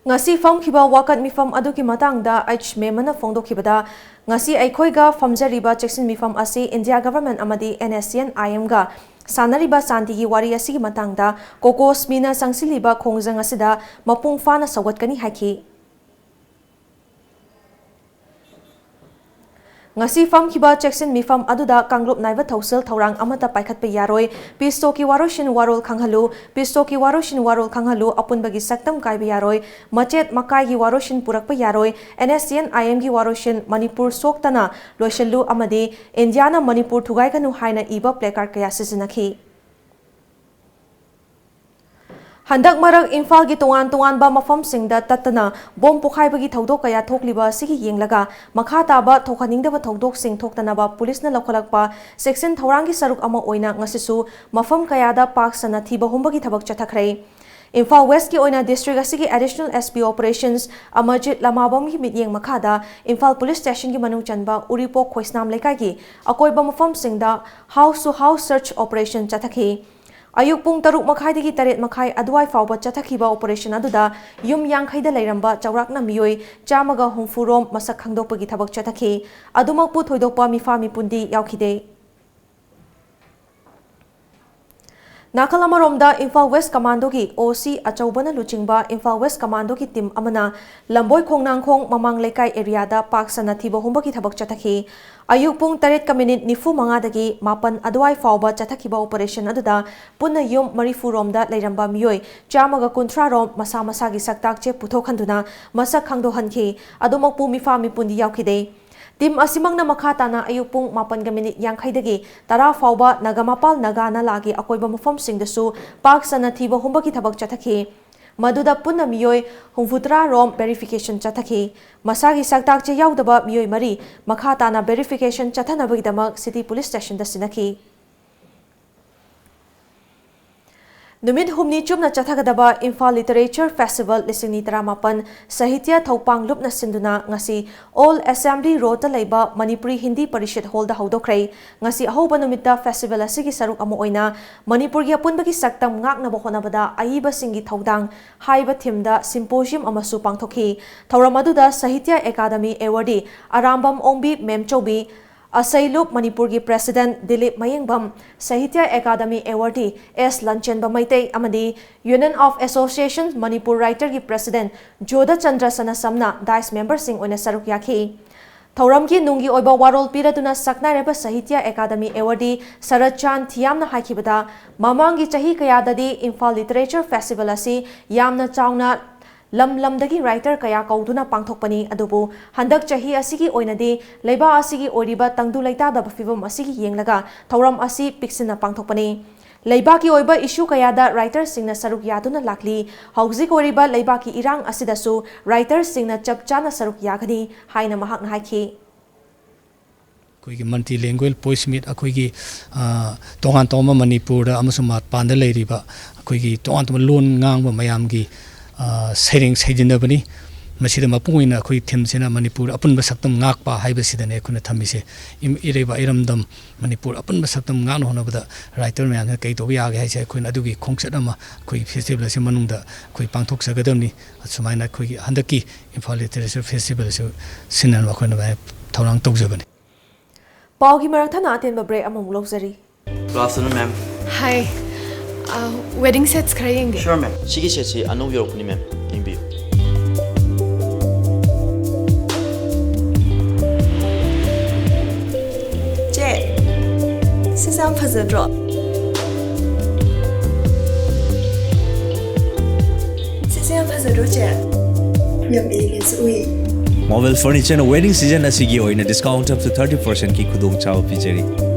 ꯉꯁꯤ ꯐꯝꯈꯤꯕ ꯋꯥꯀꯠ ꯃꯤꯐꯝ ꯑꯗꯨꯒꯤ ꯃꯇꯥꯡꯗ ꯑꯩꯆ ꯃꯦꯃꯟꯅ ꯐꯣꯡꯗꯣꯛꯈꯤꯕꯗ, ꯉꯁꯤ ꯑꯩꯈꯣꯏꯒ ꯐꯝꯖꯔꯤꯕ ꯆꯦꯛꯁꯤꯟ ꯃꯤꯐꯝ ꯑꯁꯤ ꯏꯟꯗꯤꯌꯥ ꯒꯚꯔꯟꯃꯦꯟꯠ ꯑꯃꯗꯤ NSCN-IM-ꯒ ꯁꯥꯟꯅꯔꯤꯕ ꯁꯥꯟꯇꯤꯒꯤ ꯋꯥꯔꯤ ꯑꯁꯤꯒꯤ ꯃꯇꯥꯡꯗ ꯀꯣꯀꯣꯁꯃꯤꯅ ꯆꯪꯁꯤꯜꯂꯤꯕ ꯈꯣꯡꯖꯪ ꯑꯁꯤꯗ ꯃꯄꯨꯡ ꯐꯥꯅ ꯁꯧꯒꯠꯀꯅꯤ ꯍꯥꯏꯈꯤ꯫ ꯉꯁꯤ ꯐꯝꯈꯤꯕ ꯆꯦꯛꯁꯤꯟ ꯃꯤꯐꯝ ꯑꯗꯨꯗ ꯀꯥꯡꯂꯨꯞ ꯅꯥꯏꯕ ꯊꯧꯁꯤꯜ ꯊꯧꯔꯥꯡ ꯑꯃꯠꯇ ꯄꯥꯏꯈꯠꯄ ꯌꯥꯔꯣꯏ, ꯄꯤꯁꯇꯣꯛꯀꯤ ꯋꯥꯔꯣꯏꯁꯤꯟ ꯋꯥꯔꯣꯜ ꯈꯪꯍꯜꯂꯨ, ꯄꯤꯁꯇꯣꯛꯀꯤ ꯋꯥꯔꯣꯏꯁꯤꯟ ꯋꯥꯔꯣꯜ ꯈꯪꯍꯜꯂꯨ, ꯑꯄꯨꯟꯕꯒꯤ ꯁꯛꯇꯝ ꯀꯥꯏꯕ ꯌꯥꯔꯣꯏ, ꯃꯆꯦꯠ ꯃꯀꯥꯏꯒꯤ ꯋꯥꯔꯣꯏꯁꯤꯟ ꯄꯨꯔꯛꯄ ꯌꯥꯔꯣꯏ, NSCN-IM-ꯒꯤ ꯋꯥꯔꯣꯏꯁꯤꯟ ꯃꯅꯤꯄꯨꯔ ꯁꯣꯛꯇꯅ ꯂꯣꯏꯁꯤꯜꯂꯨ ꯑꯃꯗꯤ ꯏꯟꯗꯤꯌꯥꯅ ꯃꯅꯤꯄꯨꯔ ꯊꯨꯒꯥꯏꯒꯅꯨ ꯍꯥꯏꯅ ꯏꯕ placard ꯀꯌꯥ ꯁꯤꯖꯤꯟꯅꯈꯤ꯫ ꯍꯟꯗꯛ ꯃꯔꯛ ꯏꯝꯐꯥꯜꯒꯤ ꯇꯣꯉꯥꯟ ꯇꯣꯉꯥꯟꯕ ꯃꯐꯝꯁꯤꯡꯗ ꯇꯠꯇꯅ ꯕꯣꯝ ꯄꯣꯈꯥꯏꯕꯒꯤ ꯊꯧꯗꯣꯛ ꯀꯌꯥ ꯊꯣꯛꯂꯤꯕ ꯑꯁꯤꯒꯤ ꯌꯦꯡꯂꯒ, ꯃꯈꯥ ꯇꯥꯕ ꯊꯣꯛꯍꯟꯅꯤꯡꯗꯕ ꯊꯧꯗꯣꯛꯁꯤꯡ ꯊꯣꯛꯇꯅꯕ ꯄꯨꯂꯤꯁꯅ ꯂꯧꯈꯠꯂꯛꯄ ꯆꯦꯛꯁꯤꯟ ꯊꯧꯔꯥꯡꯒꯤ ꯁꯔꯨꯛ ꯑꯃ ꯑꯣꯏꯅ ꯉꯁꯤꯁꯨ ꯃꯐꯝ ꯀꯌꯥꯗ ꯄꯥꯛ ꯁꯟꯅ ꯊꯤꯕ ꯍꯨꯝꯕꯒꯤ ꯊꯕꯛ ꯆꯠꯊꯈ꯭ꯔꯦ꯫ ꯏꯝꯐꯥꯜ ꯋꯦꯁ꯭ꯠꯀꯤ ꯑꯣꯏꯅ district ꯑꯁꯤꯒꯤ Additional SP Operations ꯑꯃꯔꯖꯤꯠ ꯂꯃꯥꯕꯝꯒꯤ ꯃꯤꯠꯌꯦꯡ ꯃꯈꯥꯗ ꯏꯝꯐꯥꯜ ꯄꯨꯂꯤꯁ ꯁ꯭ꯇꯦꯁꯟꯒꯤ ꯃꯅꯨꯡ ꯆꯟꯕ ꯎꯔꯤꯄꯣꯛ ꯈꯣꯏꯁꯅꯥꯝ ꯂꯩꯀꯥꯏꯒꯤ ꯑꯀꯣꯏꯕ ꯃꯐꯝꯁꯤꯡꯗ house to house search operation ꯆꯠꯊꯈꯤ꯫ ꯑꯌꯨꯛ ꯄꯨꯡ ꯇꯔꯨꯛ ꯃꯈꯥꯏꯗꯒꯤ ꯇꯔꯦꯠ ꯃꯈꯥꯏ ꯑꯗꯨꯋꯥꯏ ꯐꯥꯎꯕ ꯆꯠꯊꯈꯤꯕ operation ꯑꯗꯨꯗ ꯌꯨꯝ ꯌꯥꯡꯈꯩꯗ ꯂꯩꯔꯝꯕ ꯆꯥꯎꯔꯥꯛꯅ ꯃꯤꯑꯣꯏ ꯆꯥꯝꯃꯒ ꯍꯨꯝꯐꯨ ꯔꯣꯝ ꯃꯁꯛ ꯈꯪꯗꯣꯛꯄꯒꯤ ꯊꯕꯛ ꯆꯠꯊꯈꯤ꯫ ꯑꯗꯨꯃꯛꯄꯨ ꯊꯣꯏꯗꯣꯛꯄ ꯃꯤꯐꯥ ꯃꯤꯄꯨꯟꯗꯤ ꯌꯥꯎꯈꯤꯗꯦ꯫ ꯅꯥꯀꯜ ꯑꯃꯔꯣꯝꯗ ꯏꯝꯐꯥꯜ ꯋꯦꯁ꯭ꯠ ꯀꯃꯥꯟꯗꯣꯒꯤ OC ꯑꯆꯧꯕꯅ ꯂꯨꯆꯤꯡꯕ ꯏꯝꯐꯥꯜ ꯋꯦꯁ꯭ꯠ ꯀꯃꯥꯟꯗꯣꯒꯤ team ꯑꯃꯅ ꯂꯝꯕꯣꯏ ꯈꯣꯡꯅꯥꯡꯈꯣꯡ ꯃꯃꯥꯡ ꯂꯩꯀꯥꯏ areaꯗ ꯄꯥꯛ ꯁꯟꯅ ꯊꯤꯕ ꯍꯨꯝꯕꯒꯤ ꯊꯕꯛ ꯆꯠꯊꯈꯤ꯫ ꯑꯌꯨꯛ ꯄꯨꯡ ꯇꯔꯦꯠꯀ ꯃꯤꯅꯤꯠ ꯅꯤꯐꯨ ꯃꯉꯥꯗꯒꯤ ꯃꯥꯄꯟ ꯑꯗꯨꯋꯥꯏ ꯐꯥꯎꯕ ꯆꯠꯊꯈꯤꯕ operation ꯑꯗꯨꯗ ꯄꯨꯟꯅ ꯌꯨꯝ ꯃꯔꯤꯐꯨ ꯔꯣꯝꯗ ꯂꯩꯔꯝꯕ ꯃꯤꯑꯣꯏ ꯆꯥꯝꯃꯒ ꯀꯨꯟꯊ꯭ꯔꯥ ꯔꯣꯝ ꯃꯁꯥ ꯃꯁꯥꯒꯤ ꯁꯛꯇꯥꯛ ꯆꯦ ꯄꯨꯊꯣꯛꯍꯟꯗꯨꯅ ꯃꯁꯛ ꯈꯪꯗꯣꯛꯍꯟꯈꯤ꯫ ꯑꯗꯨꯃꯛꯄꯨ ꯃꯤꯐꯥ ꯃꯤꯄꯨꯟꯗꯤ ꯌꯥꯎꯈꯤꯗꯦ꯫ Team ꯑꯁꯤꯃꯛꯅ ꯃꯈꯥ ꯇꯥꯅ ꯑꯌꯨꯛ ꯄꯨꯡ ꯃꯥꯄꯟꯒ ꯃꯤꯅꯤꯠ ꯌꯥꯡꯈꯩꯗꯒꯤ ꯇꯔꯥ ꯐꯥꯎꯕ ꯅꯥꯒꯥꯃꯄꯥꯜ ꯅꯥꯒꯥ ꯅꯂꯥꯒꯤ ꯑꯀꯣꯏꯕ ꯃꯐꯝꯁꯤꯡꯗꯁꯨ ꯄꯥꯛ ꯁꯟꯅ ꯊꯤꯕ ꯍꯨꯝꯕꯒꯤ ꯊꯕꯛ ꯆꯠꯊꯈꯤ꯫ ꯃꯗꯨꯗ ꯄꯨꯟꯅ ꯃꯤꯑꯣꯏ ꯍꯨꯝꯐꯨꯇꯔꯥ ꯔꯣꯝ verification ꯆꯠꯊꯈꯤ꯫ ꯃꯁꯥꯒꯤ ꯁꯛꯇꯥꯛ ꯆꯦ ꯌꯥꯎꯗꯕ ꯃꯤꯑꯣꯏ ꯃꯔꯤ ꯃꯈꯥ ꯇꯥꯅ verification ꯆꯠꯊꯅꯕꯒꯤꯗꯃꯛ city police stationꯗ ꯁꯤꯟꯅꯈꯤ꯫ ꯅꯨꯃꯤꯠ ꯍꯨꯝꯅꯤ ꯆꯨꯞꯅ ꯆꯠꯊꯒꯗꯕ ꯏꯝꯐꯥꯜ ꯂꯤꯇꯔꯦꯆꯔ ꯐꯦꯁꯇꯤꯚꯦꯜ ꯂꯤꯁꯤꯡ ꯑꯅꯤ ꯇꯔꯥꯃꯥꯄꯟ ꯁꯥꯍꯤꯇ꯭ꯌ ꯊꯧꯄꯥꯡ ꯂꯨꯞꯅ ꯁꯤꯟꯗꯨꯅ ꯉꯁꯤ ꯑꯣꯜ ꯑꯦꯁꯦꯝꯕ꯭ꯂꯤ ꯔꯣꯗꯇ ꯂꯩꯕ ꯃꯅꯤꯄꯨꯔꯤ ꯍꯤꯟꯗꯤ ꯄꯔꯤꯁꯠ ꯍꯣꯜꯗ ꯍꯧꯗꯣꯛꯈ꯭ꯔꯦ꯫ ꯉꯁꯤ ꯑꯍꯧꯕ ꯅꯨꯃꯤꯠꯇ ꯐꯦꯁꯇꯤꯚꯦꯜ ꯑꯁꯤꯒꯤ ꯁꯔꯨꯛ ꯑꯃ ꯑꯣꯏꯅ ꯃꯅꯤꯄꯨꯔꯒꯤ ꯑꯄꯨꯟꯕꯒꯤ ꯁꯛꯇꯝ ꯉꯥꯛꯅꯕ ꯍꯣꯠꯅꯕꯗ ꯑꯏꯕꯁꯤꯡꯒꯤ ꯊꯧꯗꯥꯡ ꯍꯥꯏꯕ ꯊꯤꯝꯗ ꯁꯤꯝꯄꯣꯖꯤꯌꯝ ꯑꯃꯁꯨ ꯄꯥꯡꯊꯣꯛꯈꯤ꯫ ꯊꯧꯔꯝ ꯑꯗꯨꯗ ꯁꯥꯍꯤꯇ꯭ꯌ ꯑꯦꯀꯥꯗꯃꯤ ꯑꯦꯋꯥꯔꯗꯤ ꯑꯔꯥꯝꯕꯝ ꯑꯣꯡꯕꯤ ꯃꯦꯝꯆꯧꯕꯤ, ꯑꯁꯩꯂꯨꯞ ꯃꯅꯤꯄꯨꯔꯒꯤ president Dilip Mayengbam, Sahitya Akademi awardee S Lanchenba Meitei ꯑꯃꯗꯤ Union of Association Manipur Writerꯒꯤ ꯄ꯭ꯔꯦꯁꯤꯗꯦꯟꯠ ꯖꯣꯙꯆꯟꯗ꯭ꯔ ꯁꯅꯥꯁꯝꯅ ꯗꯥꯏꯁ ꯃꯦꯝꯕꯔꯁꯤꯡ ꯑꯣꯏꯅ ꯁꯔꯨꯛ ꯌꯥꯈꯤ꯫ ꯊꯧꯔꯝꯒꯤ ꯅꯨꯡꯒꯤ ꯑꯣꯏꯕ ꯋꯥꯔꯣꯜ ꯄꯤꯔꯗꯨꯅ ꯁꯛꯅꯥꯏꯔꯕ ꯁꯥꯍꯤꯇ꯭ꯌ ꯑꯦꯀꯥꯗꯃꯤ ꯑꯦꯋꯥꯔꯗꯤ ꯁꯔꯠ ꯆꯥꯟ ꯊꯤꯌꯥꯝꯅ ꯍꯥꯏꯈꯤꯕꯗ, ꯃꯃꯥꯡꯒꯤ ꯆꯍꯤ ꯀꯌꯥꯗꯗꯤ ꯏꯝꯐꯥꯜ ꯂꯤꯇꯔꯦꯆꯔ ꯐꯦꯁꯇꯤꯚꯦꯜ ꯑꯁꯤ ꯌꯥꯝꯅ ꯆꯥꯎꯅ ꯂꯝ ꯂꯝꯗꯒꯤ ꯔꯥꯏꯇꯔ ꯀꯌꯥ ꯀꯧꯗꯨꯅ ꯄꯥꯡꯊꯣꯛꯄꯅꯤ꯫ ꯑꯗꯨꯕꯨ ꯍꯟꯗꯛ ꯆꯍꯤ ꯑꯁꯤꯒꯤ ꯑꯣꯏꯅꯗꯤ ꯂꯩꯕꯥꯛ ꯑꯁꯤꯒꯤ ꯑꯣꯏꯔꯤꯕ ꯇꯪꯗꯨ ꯂꯩꯇꯥꯗꯕ ꯐꯤꯚꯝ ꯑꯁꯤꯒꯤ ꯌꯦꯡꯂꯒ ꯊꯧꯔꯝ ꯑꯁꯤ ꯄꯤꯛꯁꯤꯟꯅ ꯄꯥꯡꯊꯣꯛꯄꯅꯤ꯫ ꯂꯩꯕꯥꯛꯀꯤ ꯑꯣꯏꯕ ꯏꯁꯨ ꯀꯌꯥꯗ ꯔꯥꯏꯇꯔꯁꯤꯡꯅ ꯁꯔꯨꯛ ꯌꯥꯗꯨꯅ ꯂꯥꯛꯂꯤ꯫ ꯍꯧꯖꯤꯛ ꯑꯣꯏꯔꯤꯕ ꯂꯩꯕꯥꯛꯀꯤ ꯏꯔꯥꯡ ꯑꯁꯤꯗꯁꯨ ꯔꯥꯏꯇꯔꯁꯤꯡꯅ ꯆꯞ ꯆꯥꯅ ꯁꯔꯨꯛ ꯌꯥꯒꯅꯤ ꯍꯥꯏꯅ ꯃꯍꯥꯛꯅ ꯍꯥꯏꯈꯤ꯫ ꯑꯩꯈꯣꯏꯒꯤ multilingual poets meet, ꯑꯩꯈꯣꯏꯒꯤ, ꯑ, ꯇꯣꯉꯥꯟ ꯇꯣꯉꯥꯟꯕ ꯃꯅꯤꯄꯨꯔꯗ ꯑꯃꯁꯨꯡ ꯃꯄꯥꯟꯗ ꯂꯩꯔꯤꯕ ꯑꯩꯈꯣꯏꯒꯤ ꯇꯣꯉꯥꯟ ꯇꯣꯉꯥꯟꯕ ꯂꯣꯟ ꯉꯥꯡꯕ ꯃꯌꯥꯝꯒꯤ, ꯑ, ꯁꯩꯔꯦꯡ ꯁꯩꯗꯤꯟꯅꯕꯅꯤ꯫ ꯃꯁꯤꯗ ꯃꯄꯨꯡ ꯑꯣꯏꯅ ꯑꯩꯈꯣꯏ ꯊꯤꯝꯁꯤꯅ ꯃꯅꯤꯄꯨꯔ ꯑꯄꯨꯟꯕ ꯁꯛꯇꯝ ꯉꯥꯛꯄ ꯍꯥꯏꯕꯁꯤꯗꯅꯦ ꯑꯩꯈꯣꯏꯅ ꯊꯝꯃꯤꯁꯦ꯫ ꯏꯝ-, ꯏꯔꯩꯕ ꯏꯔꯝꯗꯝ ꯃꯅꯤꯄꯨꯔ ꯑꯄꯨꯟꯕ ꯁꯛꯇꯝ ꯉꯥꯛꯅ ꯍꯣꯠꯅꯕꯗ ꯔꯥꯏꯇꯔ ꯃꯌꯥꯝꯁꯤꯅ ꯀꯩ ꯇꯧꯕ ꯌꯥꯒꯦ ꯍꯥꯏꯁꯦ ꯑꯩꯈꯣꯏꯅ ꯑꯗꯨꯒꯤ ꯈꯣꯡꯆꯠ ꯑꯃ ꯑꯩꯈꯣꯏ ꯐꯦꯁꯇꯤꯚꯦꯜ ꯑꯁꯤ ꯃꯅꯨꯡꯗ ꯑꯩꯈꯣꯏ ꯄꯥꯡꯊꯣꯛꯆꯒꯗꯕꯅꯤ꯫ ꯑꯁꯨꯃꯥꯏꯅ ꯑꯩꯈꯣꯏꯒꯤ ꯍꯟꯗꯛꯀꯤ ꯏꯝꯐꯥꯜ ꯂꯤꯇꯔꯦꯆꯔ ꯐꯦꯁꯇꯤꯚꯦꯜ ꯑꯁꯤ ꯁꯤꯟꯅꯅꯕ ꯑꯩꯈꯣꯏꯅ ꯊꯧꯔꯥꯡ ꯇꯧꯖꯕꯅꯤ꯫ ꯄꯥꯎꯒꯤ ꯃꯔꯛ ꯊꯠꯅ ꯑꯇꯦꯟꯕ ꯕ꯭ꯔꯦꯛ ꯑꯃꯃꯨꯛ ꯂꯧꯖꯔꯤ꯫ Good afternoon, ma'am. Hi. Uh, wedding sets ꯈꯔ ꯌꯦꯡꯒꯦ꯫ Sure, ma'am. ꯁꯤꯒꯤ ꯁꯦꯠꯁꯤ ꯑꯅꯧꯕ ꯌꯧꯔꯛꯄꯅꯤ, ma'am. ꯌꯦꯡꯕꯤꯌꯨ꯫ ꯆꯦ, ꯁꯤꯁꯦ ꯌꯥꯝ ꯐꯖꯗ꯭ꯔꯣ? ꯁꯤꯁꯦ ꯌꯥꯝ ꯐꯖꯗ꯭ꯔꯣ, ꯆꯦ? ꯌꯥꯝ ꯏꯪꯉꯦ, ꯆꯦ, ꯎꯏ꯫ Marvel Furniture ꯅ wedding season ꯑꯁꯤꯒꯤ ꯑꯣꯏꯅ discount up to thirty percent ꯀꯤ ꯈꯨꯗꯣꯡꯆꯥꯕ ꯄꯤꯖꯔꯤ꯫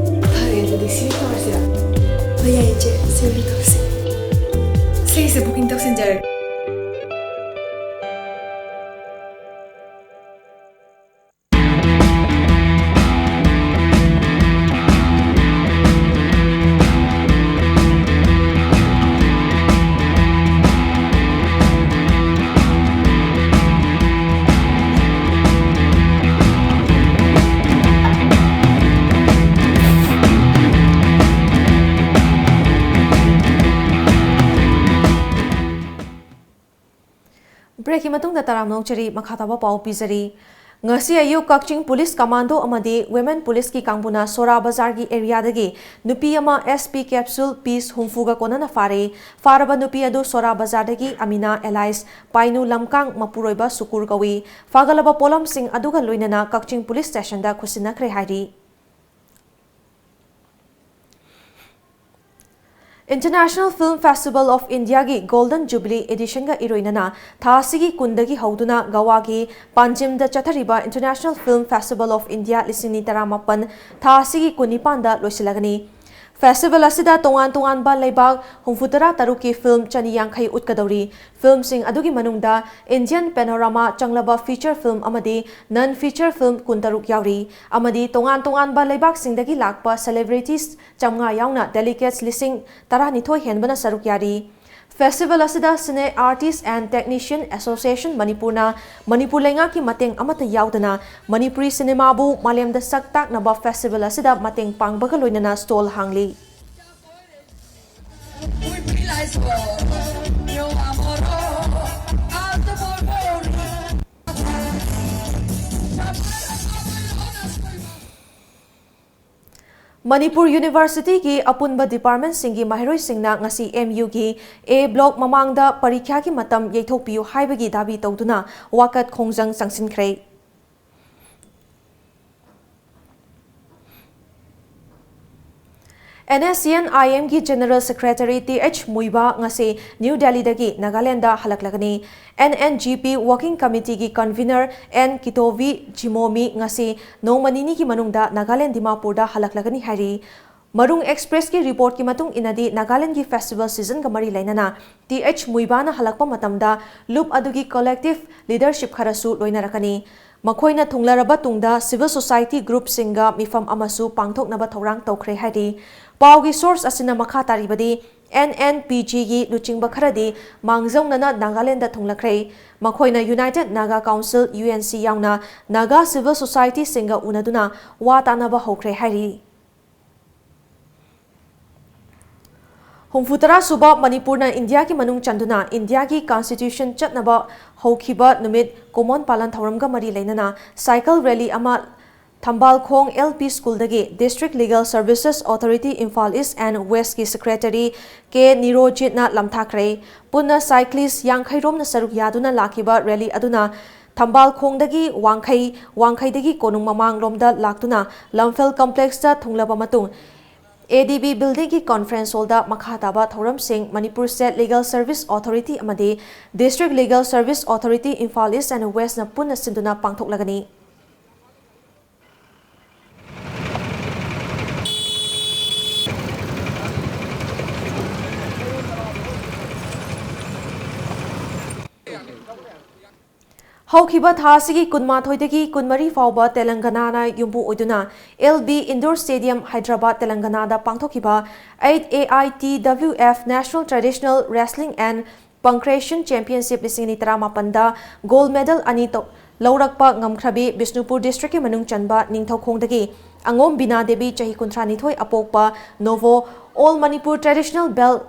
ꯐꯔꯦ, ꯑꯗꯨꯗꯤ ꯁꯤ ꯇꯧꯔꯁꯤꯔꯥ? ꯍꯣꯏ, ꯌꯥꯏꯌꯦ, ꯆꯦ, ꯁꯤ ꯑꯣꯏꯅ ꯇꯧꯁꯤ꯫ ꯁꯤꯁꯦ booking ꯇꯧꯁꯤꯟꯖꯔꯒꯦ꯫ Breakꯀꯤ ꯃꯇꯨꯡꯗ ꯇꯔꯥꯝꯅ ꯑꯣꯛꯆꯔꯤ, ꯃꯈꯥ ꯇꯥꯕ ꯄꯥꯎ ꯄꯤꯖꯔꯤ꯫ ꯉꯁꯤ ꯑꯌꯨꯛ ꯀꯛꯆꯤꯡ ꯄꯨꯂꯤꯁ ꯀꯃꯥꯟꯗꯣ ꯑꯃꯗꯤ Women ꯄꯨꯂꯤꯁꯀꯤ ꯀꯥꯡꯕꯨꯅ ꯁꯣꯔꯥ ꯕꯖꯥꯔꯒꯤ ꯑꯦꯔꯤꯌꯥꯗꯒꯤ ꯅꯨꯄꯤ ꯑꯃ S P capsule piece ꯍꯨꯝꯐꯨꯒ ꯀꯣꯟꯅꯅ ꯐꯥꯔꯦ꯫ ꯐꯥꯔꯕ ꯅꯨꯄꯤ ꯑꯗꯨ ꯁꯣꯔꯥ ꯕꯖꯥꯔꯗꯒꯤ ꯑꯃꯤꯅꯥ alias ꯄꯥꯏꯅꯨ ꯂꯝꯀꯥꯡ ꯃꯄꯨꯔꯣꯏꯕ ꯁꯨꯀꯨꯔ ꯀꯧꯏ꯫ ꯐꯥꯒꯠꯂꯕ ꯄꯣꯠꯂꯝꯁꯤꯡ ꯑꯗꯨꯒ ꯂꯣꯏꯅꯅ ꯀꯛꯆꯤꯡ ꯄꯨꯂꯤꯁ ꯁ꯭ꯇꯦꯁꯟꯗ ꯈꯨꯠꯁꯤꯟꯅꯈ꯭ꯔꯦ ꯍꯥꯏꯔꯤ꯫ International Film Festival of Indiaꯒꯤ Golden Jubilee editionꯒ ꯏꯔꯣꯏꯅꯅ ꯊꯥ ꯑꯁꯤꯒꯤ ꯀꯨꯟꯗꯒꯤ ꯍꯧꯗꯨꯅ ꯒꯋꯥꯒꯤ ꯄꯥꯟꯖꯤꯝꯗ ꯆꯠꯊꯔꯤꯕ International Film Festival of India ꯂꯤꯁꯤꯡ ꯑꯅꯤ ꯇꯔꯥꯃꯥꯄꯟ ꯊꯥ ꯑꯁꯤꯒꯤ ꯀꯨꯟꯅꯤꯄꯥꯟꯗ ꯂꯣꯏꯁꯤꯜꯂꯒꯅꯤ꯫ Festival ꯑꯁꯤꯗ ꯇꯣꯉꯥꯟ ꯇꯣꯉꯥꯟꯕ ꯂꯩꯕꯥꯛ ꯍꯨꯝꯐꯨꯇꯔꯥ ꯇꯔꯨꯛꯀꯤ film ꯆꯅꯤ ꯌꯥꯡꯈꯩ ꯎꯠꯀꯗꯧꯔꯤ꯫ Filmꯁꯤꯡ ꯑꯗꯨꯒꯤ ꯃꯅꯨꯡꯗ Indian Panorama ꯆꯪꯂꯕ feature film ꯑꯃꯗꯤ non feature film ꯀꯨꯟꯇꯔꯨꯛ ꯌꯥꯎꯔꯤ꯫ ꯑꯃꯗꯤ ꯇꯣꯉꯥꯟ ꯇꯣꯉꯥꯟꯕ ꯂꯩꯕꯥꯛꯁꯤꯡꯗꯒꯤ ꯂꯥꯛꯄ celebrities ꯆꯥꯝꯃꯉꯥ ꯌꯥꯎꯅ delegates ꯂꯤꯁꯤꯡ ꯇꯔꯥꯅꯤꯊꯣꯏ ꯍꯦꯟꯕꯅ ꯁꯔꯨꯛ ꯌꯥꯔꯤ꯫ Festival ꯑꯁꯤꯗ Cine Artist and Technician Association ꯃꯅꯤꯄꯨꯔꯅ ꯃꯅꯤꯄꯨꯔ ꯂꯩꯉꯥꯛꯀꯤ ꯃꯇꯦꯡ ꯑꯃꯠꯇ ꯌꯥꯎꯗꯅ ꯃꯅꯤꯄꯨꯔꯤ ꯁꯤꯅꯦꯃꯥꯕꯨ ꯃꯥꯂꯦꯝꯗ ꯁꯛ ꯇꯥꯛꯅꯕ festival ꯑꯁꯤꯗ ꯃꯇꯦꯡ ꯄꯥꯡꯕꯒ ꯂꯣꯏꯅꯅ stall ꯍꯥꯡꯂꯤ꯫ ꯃꯅꯤꯄꯨꯔ Universityꯒꯤ ꯑꯄꯨꯟꯕ departmentꯁꯤꯡꯒꯤ ꯃꯍꯩꯔꯣꯏꯁꯤꯡꯅ ꯉꯁꯤ M Uꯒꯤ A block ꯃꯃꯥꯡꯗ ꯄꯔꯤꯈ꯭ꯌꯥꯒꯤ ꯃꯇꯝ ꯌꯩꯊꯣꯛꯄꯤꯌꯨ ꯍꯥꯏꯕꯒꯤ ꯗꯥꯕꯤ ꯇꯧꯗꯨꯅ ꯋꯥꯀꯠ ꯈꯣꯡꯖꯪ ꯆꯪꯁꯤꯟꯈ꯭ꯔꯦ꯫ NSCN-IMꯒꯤ General Secretary Th Muivah ꯉꯁꯤ New Delhiꯗꯒꯤ Nagaland ꯍꯜꯂꯛꯂꯒꯅꯤ꯫ NNGP Working Committeeꯒꯤ convener N Kitovi Jimomi ꯉꯁꯤ ꯅꯣꯡꯃ ꯅꯤꯅꯤꯒꯤ ꯃꯅꯨꯡꯗ ꯅꯥꯒꯥꯂꯦꯟ ꯗꯤꯃꯥꯄꯨꯔꯗ ꯍꯜꯂꯛꯂꯒꯅꯤ ꯍꯥꯏꯔꯤ꯫ ꯃꯔꯨꯡ Expressꯀꯤ reportꯀꯤ ꯃꯇꯨꯡ ꯏꯟꯅꯗꯤ ꯅꯥꯒꯥꯂꯦꯟꯒꯤ festival seasonꯒ ꯃꯔꯤ ꯂꯩꯅꯅ Th Muivahꯅ ꯍꯜꯂꯛꯄ ꯃꯇꯝꯗ ꯂꯨꯞ ꯑꯗꯨꯒꯤ collective leadership ꯈꯔꯁꯨ ꯂꯣꯏꯅꯔꯛꯀꯅꯤ꯫ ꯃꯈꯣꯏꯅ ꯊꯨꯡꯂꯔꯕ ꯇꯨꯡꯗ civil society groupꯁꯤꯡꯒ ꯃꯤꯐꯝ ꯑꯃꯁꯨ ꯄꯥꯡꯊꯣꯛꯅꯕ ꯊꯧꯔꯥꯡ ꯇꯧꯈ꯭ꯔꯦ ꯍꯥꯏꯔꯤ꯫ ꯄꯥꯎꯒꯤ source ꯑꯁꯤꯅ ꯃꯈꯥ ꯇꯥꯔꯤꯕꯗꯤ, NNPGꯒꯤ ꯂꯨꯆꯤꯡꯕ ꯈꯔꯗꯤ ꯃꯥꯡꯖꯧꯅꯅ ꯅꯥꯒꯥꯂꯦꯟꯗ ꯊꯨꯡꯂꯈ꯭ꯔꯦ꯫ ꯃꯈꯣꯏꯅ United Naga Council, UNC ꯌꯥꯎꯅ ꯅꯥꯒꯥ civil societyꯁꯤꯡꯒ ꯎꯅꯗꯨꯅ ꯋꯥ ꯇꯥꯅꯕ ꯍꯧꯈ꯭ꯔꯦ ꯍꯥꯏꯔꯤ꯫ ꯍꯨꯝꯐꯨꯇꯔꯥ ꯁꯨꯕ ꯃꯅꯤꯄꯨꯔꯅ ꯏꯟꯗꯤꯌꯥꯒꯤ ꯃꯅꯨꯡ ꯆꯟꯗꯨꯅ ꯏꯟꯗꯤꯌꯥꯒꯤ ꯀꯟꯁꯇꯤꯇ꯭ꯌꯨꯁꯟ ꯆꯠꯅꯕ ꯍꯧꯈꯤꯕ ꯅꯨꯃꯤꯠ ꯀꯨꯃꯣꯟ ꯄꯥꯂꯟ ꯊꯧꯔꯝꯒ ꯃꯔꯤ ꯂꯩꯅꯅ ꯁꯥꯏꯀꯜ ꯔꯦꯂꯤ ꯑꯃ ꯊꯝꯕꯥꯜꯈꯣꯡ L P School ꯗꯒꯤ District Legal Services Authority Imphal East and West ꯀꯤ Secretary K ꯅꯤꯔꯣꯖꯤꯠꯅ ꯂꯝꯊꯥꯈ꯭ꯔꯦ꯫ ꯄꯨꯟꯅ cyclist ꯌꯥꯡꯈꯩ ꯔꯣꯝꯅ ꯁꯔꯨꯛ ꯌꯥꯗꯨꯅ ꯂꯥꯛꯈꯤꯕ ꯔꯦꯂꯤ ꯑꯗꯨꯅ ꯊꯝꯕꯥꯜꯈꯣꯡꯗꯒꯤ ꯋꯥꯡꯈꯩ, ꯋꯥꯡꯈꯩꯗꯒꯤ ꯀꯣꯅꯨꯡ ꯃꯃꯥꯡꯂꯣꯝꯗ ꯂꯥꯛꯇꯨꯅ ꯂꯝꯐꯦꯜ complex ꯇ ꯊꯨꯡꯂꯕ ꯃꯇꯨꯡ, A D B building ꯒꯤ conference hall ꯗ ꯃꯈꯥ ꯇꯥꯕ ꯊꯧꯔꯝꯁꯤꯡ Manipur State Legal Service Authority ꯑꯃꯗꯤ District Legal Service Authority Imphal East and West ꯅ ꯄꯨꯟꯅ ꯁꯤꯟꯗꯨꯅ ꯄꯥꯡꯊꯣꯛꯂꯒꯅꯤ꯫ ꯍꯧꯈꯤꯕ ꯊꯥ ꯑꯁꯤꯒꯤ ꯀꯨꯟꯃꯥꯊꯣꯏꯗꯒꯤ ꯀꯨꯟꯃꯔꯤ ꯐꯥꯎꯕ ꯇꯦꯂꯪꯒꯅꯥꯅ ꯌꯨꯝꯕꯨ ꯑꯣꯏꯗꯨꯅ L B Indoor Stadium, Hyderabad, ꯇꯦꯂꯪꯒꯅꯥꯗ ꯄꯥꯡꯊꯣꯛꯈꯤꯕ eight A I T W F National Traditional Wrestling and Pancration Championship ꯂꯤꯁꯤꯡ ꯑꯅꯤ ꯇꯔꯥꯃꯥꯄꯟꯗ gold medal ꯑꯅꯤ ꯇꯧ-, ꯂꯧꯔꯛꯄ ꯉꯝꯈ꯭ꯔꯕꯤ ꯕꯤꯁꯅꯨꯄꯨꯔ district ꯀꯤ ꯃꯅꯨꯡ ꯆꯟꯕ ꯅꯤꯡꯊꯧꯈꯣꯡꯗꯒꯤ ꯑꯉꯣꯝ ꯕꯤꯅꯥ ꯗꯦꯕꯤ, ꯆꯍꯤ ꯀꯨꯟꯊ꯭ꯔꯥ ꯅꯤꯊꯣꯏ, ꯑꯄꯣꯛꯄ ꯅꯣꯚꯣ All Manipur Traditional Belt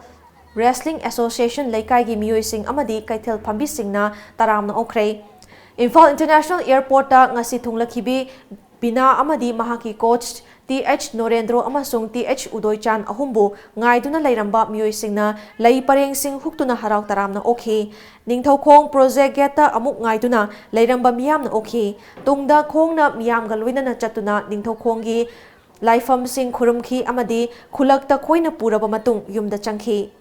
Wrestling Association ꯂꯩꯀꯥꯏꯒꯤ ꯃꯤꯑꯣꯏꯁꯤꯡ ꯑꯃꯗꯤ ꯀꯩꯊꯦꯜ ꯐꯝꯕꯤꯁꯤꯡꯅ ꯇꯔꯥꯝꯅ ꯑꯣꯛꯈ꯭ꯔꯦ꯫ ꯏꯝꯐꯥꯜ International Airport ꯇ ꯉꯁꯤ ꯊꯨꯡꯂꯈꯤꯕꯤ ꯕꯤꯅꯥ ꯑꯃꯗꯤ ꯃꯍꯥꯛꯀꯤ coach T H ꯅꯣꯔꯦꯟꯗ꯭ꯔꯣ ꯑꯃꯁꯨꯡ T H ꯎꯗꯣꯏꯆꯥꯟ ꯑꯍꯨꯝꯕꯨ ꯉꯥꯏꯗꯨꯅ ꯂꯩꯔꯝꯕ ꯃꯤꯑꯣꯏꯁꯤꯡꯅ ꯂꯩ ꯄꯔꯦꯡꯁꯤꯡ ꯍꯨꯛꯇꯨꯅ ꯍꯔꯥꯎ ꯇꯔꯥꯝꯅ ꯑꯣꯛꯈꯤ꯫ ꯅꯤꯡꯊꯧꯈꯣꯡ Project Gate ꯇ ꯑꯃꯨꯛ ꯉꯥꯏꯗꯨꯅ ꯂꯩꯔꯝꯕ ꯃꯤꯌꯥꯝꯅ ꯑꯣꯛꯈꯤ꯫ ꯇꯨꯡꯗ ꯈꯣꯡꯅ ꯃꯤꯌꯥꯝꯒ ꯂꯣꯏꯅꯅ ꯆꯠꯇꯨꯅ ꯅꯤꯡꯊꯧꯈꯣꯡꯒꯤ ꯂꯥꯏꯐꯝꯁꯤꯡ ꯈꯨꯔꯨꯝꯈꯤ ꯑꯃꯗꯤ ꯈꯨꯜꯂꯛꯇ ꯈꯣꯏꯅ ꯄꯨꯔꯕ ꯃꯇꯨꯡ ꯌꯨꯝꯗ ꯆꯪꯈꯤ꯫